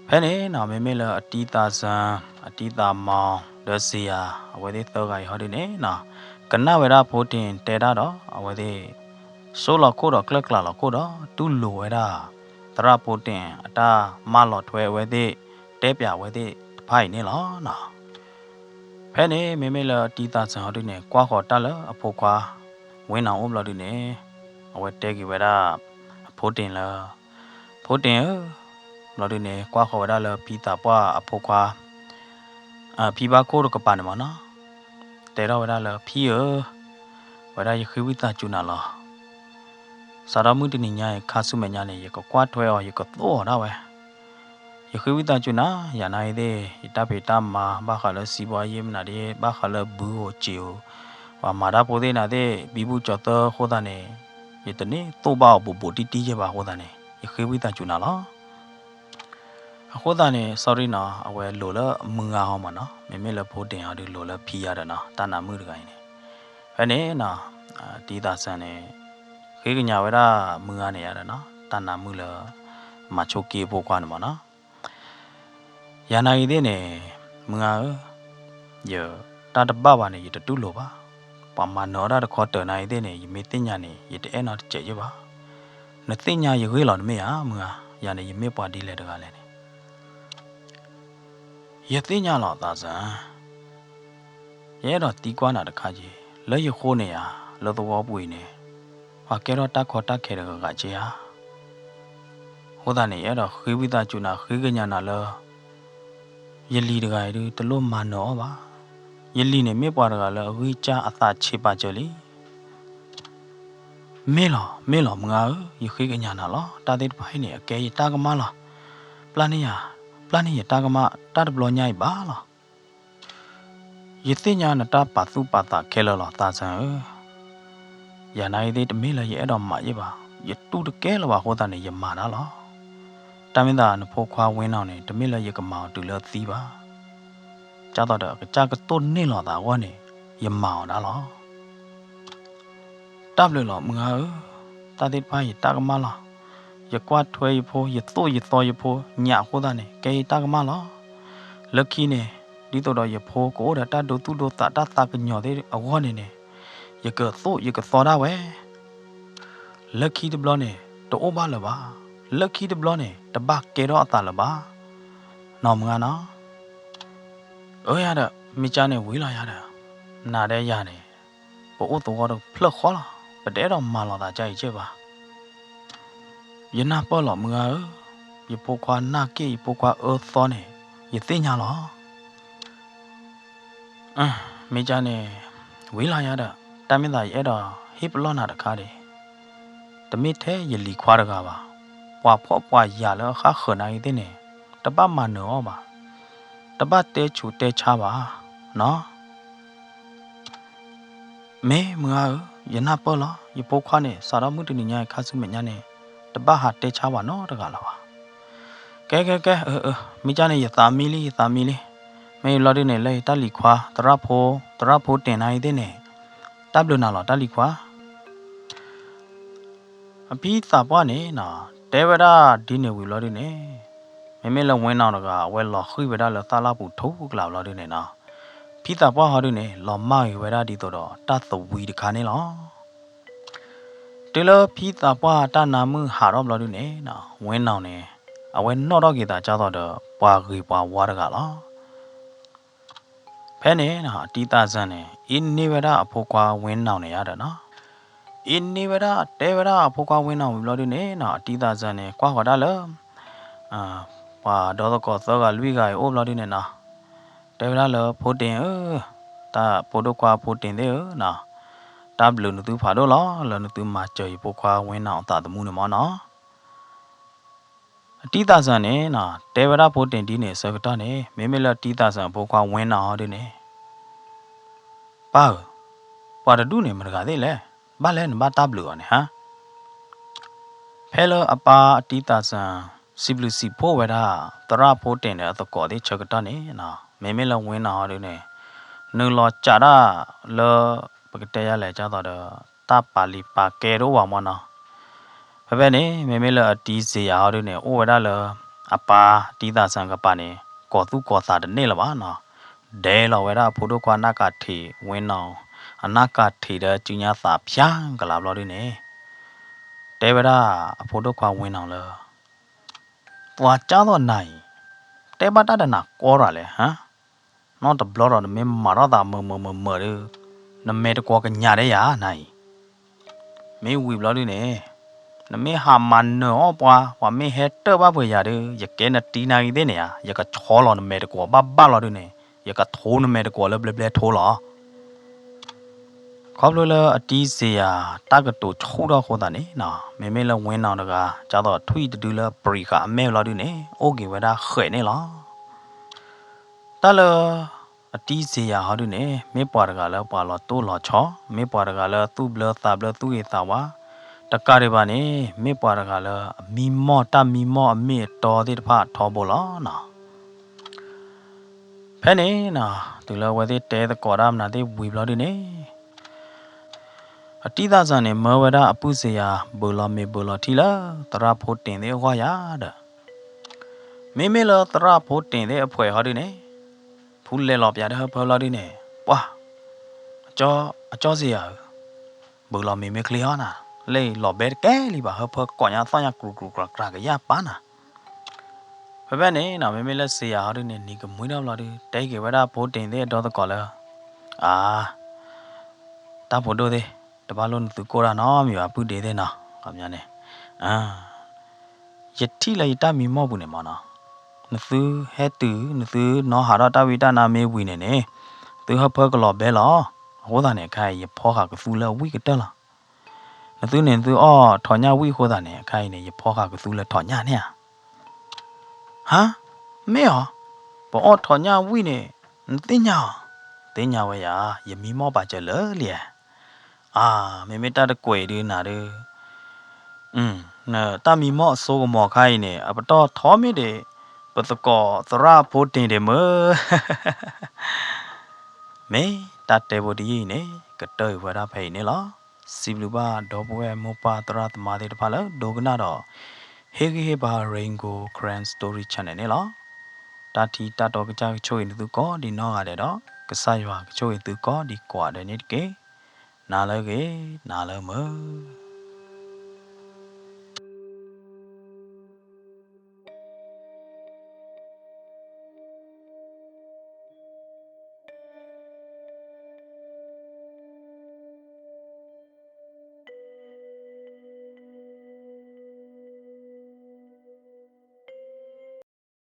ဖဲန့ၣ်နီၤ မ့မ့ၢ်လၢအတံၤသးစၢ်, အတံၤသးမီၤ, ဒီးစံယၤ အဝဲသ့ၣ်သၢဂၤအံၤဟီဒုန့ၣ်နီၤ, ကနၣ်ဝဲဒၣ်ဖိတ့ၣ်တဲတၢ်ဒီး အဝဲသ့ၣ် ဆိလီၤခိၣ်ဒီးကျၢၢ်ကျးလီၤခိၣ်ဒီး တူၢ်လိာ်ဝဲဒၣ် သရၣ်ဖိတ့ၣ်အတၢ်မၢလီၤထွဲအဝဲသ့ၣ် တဲပၠးအဝဲသ့ၣ်တဖၣ်အံၤန့ၣ်လီၤနီၤ. ဖဲန့ၣ် မ့မ့ၢ်လၢအတံၤသးစၢ်ဟီဒုန့ၣ် ကွၢ်ဃီၤတၢ်လၢအဖိခွါ ဝ့နီၣ်အိၣ်ဘျီဒုန့ၣ် အဝဲတဲက့ၤဝဲဒၣ် အဖိတ့ၣ်လၢ ဖိတ့ၣ်ဧၢ, ဘျီဒုန့ၣ် ကွၢ်ဃီၤဝဲဒၣ်လၢဖံသးပှၢ်အဖိခွါ ဖံဘၣ်ခိၣ်တကပၤန့ၣ်မးနီၤ, တဲထီၣ်ဝဲဒၣ်လၢဖံဧၢ, ဝဲဒၣ်ယဃ့ဝံသးစူၤနၤလီၤ. စးထီၣ်မုၢ်တနံၤညါအံၤ ခါဆူမဲာ်ညါန့ၣ် ယကကွၢ်ထွဲအီၤ ယကသိၣ်အီၤဒၣ်ဝဲ. ယဃ့ဝံသးစူၤနၤ, ယၤနာ်ဂ့ၤသ့ၣ် ယတၢ်ဖံးတၢ်မၤ ဘၣ်ဃးလၢစံးဘှီယ့ၣ်မနုၤဒ် ဘၣ်ဃးလၢဘုဧိၤစ့ဧိၤ, ပှၤမၤတၢ်ဖိသ့ၣ်နၤသ့ၣ် ဘံဘူကၠီၤသၢအဃိသတးန့ၣ် ယတန့ၢ်သိၣ်ဘၣ်အီၤဘူးဘူးတံၢ်တံၢ်ယဲၢ်ဘၣ်အဃိသတးန့ၣ် ယဃ့ဝံသးစူၤနၤလီၤ. အဃိသတးန့ၣ် sorry နီၤ, အဝဲလိၤလၢမုၢ်ဂၤဟီမးနီၤ, မ့မ့ၢ်လၢဖိတ့ၢ်ဟီဒုးလိၤလၢဖံယၤဒီးနီၤ, တၢ်နးမုၣ်တဂၤအံၤန့ၣ်. ဖဲန့ၣ်နီၤ, တံၤသးစၢ်န့ၣ် ဃ့ကညးဝဲဒၣ်မုၢ်ဂၤန့ၣ်ယၤဒီးနီၤ, တၢ်နးမုၣ်လၢ မၤဆိက့အဖိခွါန့ၣ်မးနီၤ. ယၤနာ်ဂ့ၤသ့ၣ်န့ၣ် မုၢ်ဂၤဧၢ, ယတၢ်တဘၣ်ဘၣ်န့ၣ် ယတတူၢ်လိာ်ဘၣ်. ပှၤမၤနၢၤအီၣ်တၢ်တခီတၢၤနာ်ဂ့ၤသ့ၣ်န့ၣ် ယမ့ၢ်သ့ၣ်ညါန့ၣ် ယတအဲၣ်နီတစဲးယဲၢ်ဘၣ်. နသ့ၣ်ညါယဂ့ၢ်လီၤတမ့ၢ်ဧါ မုၢ်ဂၤ, ယၤန့ၣ် ယမ့ၢ်ပှၤဒ်လဲၣ်တဂၤလဲၣ်န့ၣ် ယသ့ၣ်ညါလီၤသးစၢ်, ယအဲၣ်ဒိးသံကွၢ်နၤတခါက့ၤ, လၢယဃိန့ၣ်ဧါ, လၢသဝီပူၤအံၤန့ၣ်, ပှၤကဲထီၣ်တၢ်ကီတၢ်ခဲတဂၤဂၤက့ၤဧါ. အဃိသတးန့ၣ် ယအဲၣ်ဒိးဃ့ဝံသးစူၤနၤ ဃ့ကညးနၤလၢ ယလံၤတဂၤအံၤဒုး တလိၣ်မၤနၢၤအီၣ်ဘၣ်. ယလံၤန့ၣ်မ့ၢ်ပှၤတဂၤလၢအဂံၢ်စၢ်အသးဆံးပာ်စၢၤလံ. မ့ၢ်လီၤ, မ့ၢ်လီၤ မုၢ်ဂၤဧၢ, ယဃ့ကညးနၤလီၤ. တၢ်သ့ၣ်တဖၣ်အံၤန့ၣ် အကဲယတၢ်ကမၣ်လီၤ. ပျၢ်န့ၢ်ယၤ, ပျၢ်န့ၢ်ယတၢ်ကမၣ် တၢ်တဘျီညါအံၤဘၣ်လီၤ. ယသ့ၣ်ညါနတၢ်ပာ်သူၣ်ပာ်သးခဲလၢာ်လီၤ သးစၢ်ဧၢ. ယၤနာ်ဂ့ၤသ့ၣ် တမ့ၢ်လၢယအဲၣ်ဒိးမၤယဲၢ်ဘၣ်, ယတူၢ်တကဲလၢၤဘၣ်အဃိသတးန့ၣ် ယမၤတၢ်လီၤ. တၢ်မ့ၢ်သးနဖိခွါဝ့နီၣ်န့ၣ် တမ့ၢ်လၢယကမၤအီၤတုၤလၢအသံဘၣ်. ဒ်သိးဒီးအကစၢ်ကတိၢ်န့ၢ်လီၤသးအဂီၢ်န့ၣ် ယမၤအီၤဒၣ်လီၤ. တၢ်ဘျုးလီၤ မုၢ်ဂၤဧၢ, တၢ်သ့ၣ်တဖၣ်ယတၢ်ကမၣ်လီၤ. ယကွၢ်ထွဲယဖိ, ယသိၣ်ယသီယဖိ ညၣ်အဃိသတးန့ၣ် ကဲယတၢ်ကမၣ်လီၤ. လၢခံန့ၣ် ဒ်သိးဒီးယဖိကအိၣ်ဒီးတၢ်ဒိသူၣ်ဒိသး တၢ်သးကညီၤသ့ၣ်အဂီၢ်န့ၣ်န့ၣ် ယကသိၣ်ယကသီဒၣ်ဝဲ. လၢခံတဘျီန့ၣ် တအိၣ်ဘၣ်လၢၤဘၣ်, လၢခံတဘျီန့ၣ် တဘၣ်ကဲထီၣ်အသးလၢၤဘၣ်, နီၢ်မုၢ်ဂၤနီၤ. အၢယၤဒီး မ့ၢ်ကၢ်န့ၣ်ဝံၤလီၤယၤဒီး, နၤဒီးယၤန့ၣ် ပအိၣ်သဝီတဖျၢၣ်ဃီလီၤ, ပတအဲၣ်ဒိးမၤလီၤသးကအံၤကဲဘၣ်. ယနၢ်ပၢၢ်လီၤမုၢ်ဂၤဧၢ, ယဖိခွါနာ်က့ၣ် ယဖိခွါအၢသီန့ၣ် ယသ့ၣ်ညါလီၤ. မ့ၢ်ကၢ်န့ၣ် ဝံၤလီၤယၤဒီး တၢ်မ့ၢ်သးယအဲၣ်ဒိးဟ့ၣ်ပလီၢ်နၤတခါဒံး, တမ့ၢ်ထဲယလံၤခွါတဂၤဘၣ်, ပှၤဖှီၣ်ပှၤယာ်လၢအဃၣ်ဃၢၤနၤအံၤသ့ၣ်န့ၣ် တဘၣ်မၤနၢၤအီၤဘၣ်, တဘၣ်တဲဆူးတဲဆါဘၣ်, နီၤ. မ့ၢ်မုၢ်ဂၤဧၢ, ယနၢ်ပၢၢ်လီၤ, ယဖိခွါန့ၣ် စးထီၣ်မုၢ်တနံၤညါအံၤခါဆူမဲာ်ညါန့ၣ် တဘၣ်ဟးတဲဆါပှၤနီတဂၤလၢၤဘၣ်. ကဲကဲကဲ, မ့ၢ်ကၢ်န့ၣ် ယသးမံလံ ယသးမံလံ. မ့ၢ်ဘျီဒုန့ၣ် လၢယတၢ်လံၤခွါ သရၣ်ဖိ သရၣ်ဖိတ့ၢ်နၤအံၤသ့ၣ်န့ၣ် တၢ်ဘျုးနၤလီၤ တၢ်လံၤခွါ. အဖံသးပှၢ်န့ၣ်နီၤ တဲဝဲဒၣ်ဒ်န့ၣ်ဝံၤဘျီဒုန့ၣ်, မ့မ့ၢ်လၢဝ့နီၢ်တဂၤ အဝဲလီၤဃံၤဝဲဒၣ်လၢသၣ်လၣ်ပူၤထူကျါဘျီဒုန့ၣ်နီၤ, ဖံသးပှၢ်ဟီဒုန့ၣ် လီၤမၢ်ဂ့ၤဝဲဒၣ်ဒ်သိးဒီးတၢ်သဝံတခါန့ၣ်လီၤ. တုၤလၢဖံသးပှၢ်တၢ်နါမုၢ်ဟးထီၣ်ဘျီဒုန့ၣ်နီၤ ဝ့နီၢ်န့ၣ် အဝဲနီၣ်ထီၣ်က့ၤသးဒ်သိးဒီး ပှၤဂ့ၤပှၤဝါတဂၤလီၤ. ဖဲန့ၣ်နီၤ အတံသးစၢ်န့ၣ် အ့န့ၢ်ဝဲဒၣ်အဖိခွါဝ့နီၢ်န့ၣ်ယါဒီးနီၤ, အ့န့ၢ်ဝဲဒၣ် တဲဝဲဒၣ်အဖိခွါဝ့နီၢ်ဝံၤဘျီဒုန့ၣ်နီၤ အတံသးစၢ်န့ၣ် ကွၢ်ဃီၤဒၣ်လၢ ပှၤဒီသကိးသၢဂၤလွံၢ်ဂၤအံၤအိၣ်ဘျီဒုန့ၣ်နီၤ, တဲဝဲဒၣ်လၢဖိတ့ၢ်ဧၢ, တၢ်ဖိဒိၣ်ခွါဖိတ့ၢ်သ့ၣ်ဧၢနီၤ, တၢ်ဘျုးနသုဖးဒိၣ်လီၤ လၢနသုမၤစၢၤယဖိခွါဝ့နီၢ်အသးသမူန့ၣ်မ့ၢ်နီၤ. အတံသးစၢ်န့ၣ်နီၤ တဲဝဲဒၣ်ဖိတ့ၢ်ဒ်န့ၣ်အဆၢကတီၢ်န့ၣ် မ့မ့ၢ်လၢအတံသးစၢ်အဖိခွါဝ့နီၢ်ဟီဒုန့ၣ် ပၢ်ဧၢ, ပှၤတဒူၣ်န့ၣ်မတၤတဂၤသ့ၣ်လဲၣ်, ဘၣ်လဲၣ်နဘၣ်တၢ်ဘျုးအီၤန့ၣ်ဟါ. ဖဲလၢအပၢ်အတံသးစၢ် စံးဘျုးစံးဖှိၣ်ဝဲဒၣ် သရၣ်ဖိတ့ၢ်န့ၣ်အသကိးသ့ၣ်ဆၢကတီၢ်န့ၣ်နီၤ မ့မ့ၢ်လၢဝ့နီၢ်ဟီဒုန့ၣ် နုာ်လီၤစးဒၣ်လၢ ပကတဲယါလဲၣ်ဒ်သိးဒီး တၢ်ပာ်လံာ်ပာ်ကဲတအိၣ်ဘၣ်မ့ၢ်နီၤ. ဖဲဖဲန့ၣ် မ့မ့ၢ်လၢအတံစ့ယၤဟီဒုန့ၣ် အိၣ်ဝဲဒၣ်လၢ အပၢ်တံသးစၢ်ကပၤန့ၣ် ကီၤသူၣ်ကီၤသးတန့ၢ်လၢၤဘၣ်နီၤ, ဒဲလီၤဝဲဒၣ်အဖိဒိၣ်ခွါနၢ်ကၢ်ထံးဝ့နီၢ် အနၢ်ကၢ်ထံးဒီးစုညါသးဖၠါကလၤဘျီဒုန့ၣ် တဲဝဲဒၣ်အဖိဒိၣ်ခွါဝ့နီၢ်လၢ ပှၤကၢ်သိးနၤအံၤ တဲဘၣ်တၢ်ဒီးနၤကီတၢ်လဲၣ်ဟါ, နီတဘျီဒီးနမ့ၢ်မၤထီၣ်သးမုာ်မုာ်မုာ်မုာ်ဒီး နမဲာ်တကွီၤကညးဒၣ်ယၤနၤအံၤ, မ့ၢ်ဝံၤဘျီဒုန့ၣ် နမ့ၢ်ဟးမၤနၢၤအီၣ်ပှၤ ပှၤမ့ၢ်ဟဲတၢၢ်ဘၣ်ပှဲၤယၤဒီး ယကဲနတံနၤဂ့ၤသ့ၣ်န့ၣ်ဧါ, ယကဆီလီၤနမဲာ်တကွီၤဘၣ်ဘၣ်လီၤဒုန့ၣ် ယကထိနမဲာ်တကွီၤလၢဘျဲဘျဲထိလီၤ. ခီဖျိလၢအတံစ့ယၤ တၢ်ကတိၤဆူၣ်ထီၣ်အဃိသတးန့ၣ်နီၤ မ့မ့ၢ်လၢဝ့နီၢ်တဂၤ ဒ်သိးထွံၣ်တဒုလၢပြံၤဃာ်အမဲာ်ဘျီဒုန့ၣ် အိၣ်က့ၤဝဲဒၣ်ဃဲးန့ၣ်လီၤ. တၢ်လၢ အတံစ့ယၤဟီဒုန့ၣ် မ့ၢ်ပှၤတဂၤလၢပှၤလီၤတိၢ်လီၤဆီ, မ့ၢ်ပှၤတဂၤလၢသူၣ်ဘျၢသးဘျၢသူၣ်ဂ့ၤသးဝါ, တကးဒံးဘၣ်န့ၣ် မ့ၢ်ပှၤတဂၤလၢအမံမီၢ်တၢ်မံမီၢ်အမ့ၢ်အတီသ့ၣ်တဖၣ်ထီဘိလီၤနီၤ. ဖဲန့ၣ်နီၤ တုၤလၢအဝဲသ့ၣ်တဲသကိးတၢ်မနုၤသ့ၣ်ဝံၤဘျီဒုန့ၣ် အတံသးစၢ်န့ၣ် မၢဝဲဒၣ်အပုၢ်စ့ယၤ ဘုးလီၤမ့ၤဘုးလီၤထံလၢ သရၣ်ဖိတ့ၢ်သ့ၣ်အဂီၢ်ယၤဒီး မ့မ့ၢ်လၢသရၣ်ဖိတ့ၢ်သ့ၣ်အဖှဲးဟီဒုန့ၣ် ဖုလဲၤလီၤပၠးတဟၢဖၢဘျီဒုန့ၣ် ပှၢ် အကၠီစ့ယၤဧၢ, ဘုးလီၤမ့ၤမ့ၢ်ချ့ဟီနၤ, လၢလီၤဘဲတကဲလံဘၣ် ဟၢဖၢကိးညါသီၣ်ညါ ကြူကြူကြူကြူကယၢ်ပာ်နၤ. ဖဲဖဲန့ၣ်နီၤ မ့မ့ၢ်လၢစ့ယၤဟီဒုန့ၣ် နံၤကမှံထီၣ်ဘျီဒု တဲက့ၤဝဲဒၣ်ဖိတ့ၢ်သ့ၣ်အဒီသကိးလၢ အါ တၢ်ဖိဒိၣ်သ့ၣ် တဘၣ်လိၣ်နသုကိၢ်တၢ်နီတမံၤဘၣ် ပုၢ်ဒ့သ့ၣ်နီၤ, ခီပညီန့ၣ် ယထံၣ်လၢယတၢ်မံမီၢ်ပူၤန့ၣ်မ့ၢ်နီၤ, နသုဟဲတုၤ နသုနီၣ်ဟးထီၣ်တၢ်ဝံတၢ်နါမ့ၢ်ဝံၤန့ၣ်န့ၣ် သုဟၢဖၢကလီၤဘဲလီၤ. အဃိသတးန့ၣ် အခါအံၤ ယဖီဃာ်ကသူလၢအဝံၣ်ကတၢၢ်လီၤ. နသုန့ၣ် နသုအီၣ်ထိးညၣ်ဝံၣ်အဃိသတးန့ၣ် အခါအံၤန့ၣ် ယဖီဃာ်ကသူလၢထိးညၣ်န့ၣ်ဧါ. ဟါ, မ့ၢ်ဧါ, ပအီၣ်ထိးညၣ်ဝံၣ်န့ၣ် နသ့ၣ်ညါဧါ. သ့ၣ်ညါဝဲယၤ, ယမံမီၢ်ပာ်စၢၤလၢလံဧါ. အါ, မ့မ့ၢ်တၢ်တကွဲးဒုနၤဒု, တၢ်မံမီၢ်အစိကမီၤခါအံၤန့ၣ် အပတီၢ်ထီမ့ၢ်ဒံး ပသကိးသရၣ်ဖိတ့ၢ်ဒံးမ့ၢ် မ့ၢ်တၢ်တဲဖိတယုၢ်အံၤန့ၣ် ကတၢၢ်အံၤဝဲဒၣ်ဖဲအံၤန့ၣ်လီၤ. စံးဘျုးဘၣ်ဒီပုၢ်ဝဲၢ်မိၢ်ပၢ်သရၣ်သမါသ့ၣ်တဖၣ်လၢဒိကနၣ်ဒီး ဟ့ၣ်ဂံၢ်ဟ့ၣ်ဘါ Rain Gold Karen Story Channel န့ၣ်လီၤ. တၢ်ထံတၢ်တီကစၢ်ကဆိၣ်ဂ့ၤနသုကိးဒံးနီၢ်ဂၤဒဲးဒီး ကစၢ်ယွၤကဆိၣ်ဂ့ၤသုကိးဒံးကိးဂၤဒဲးန့ၣ်တက့ၢ်. နၤလၢအဂ့ၤ, နၤလၢမုာ်.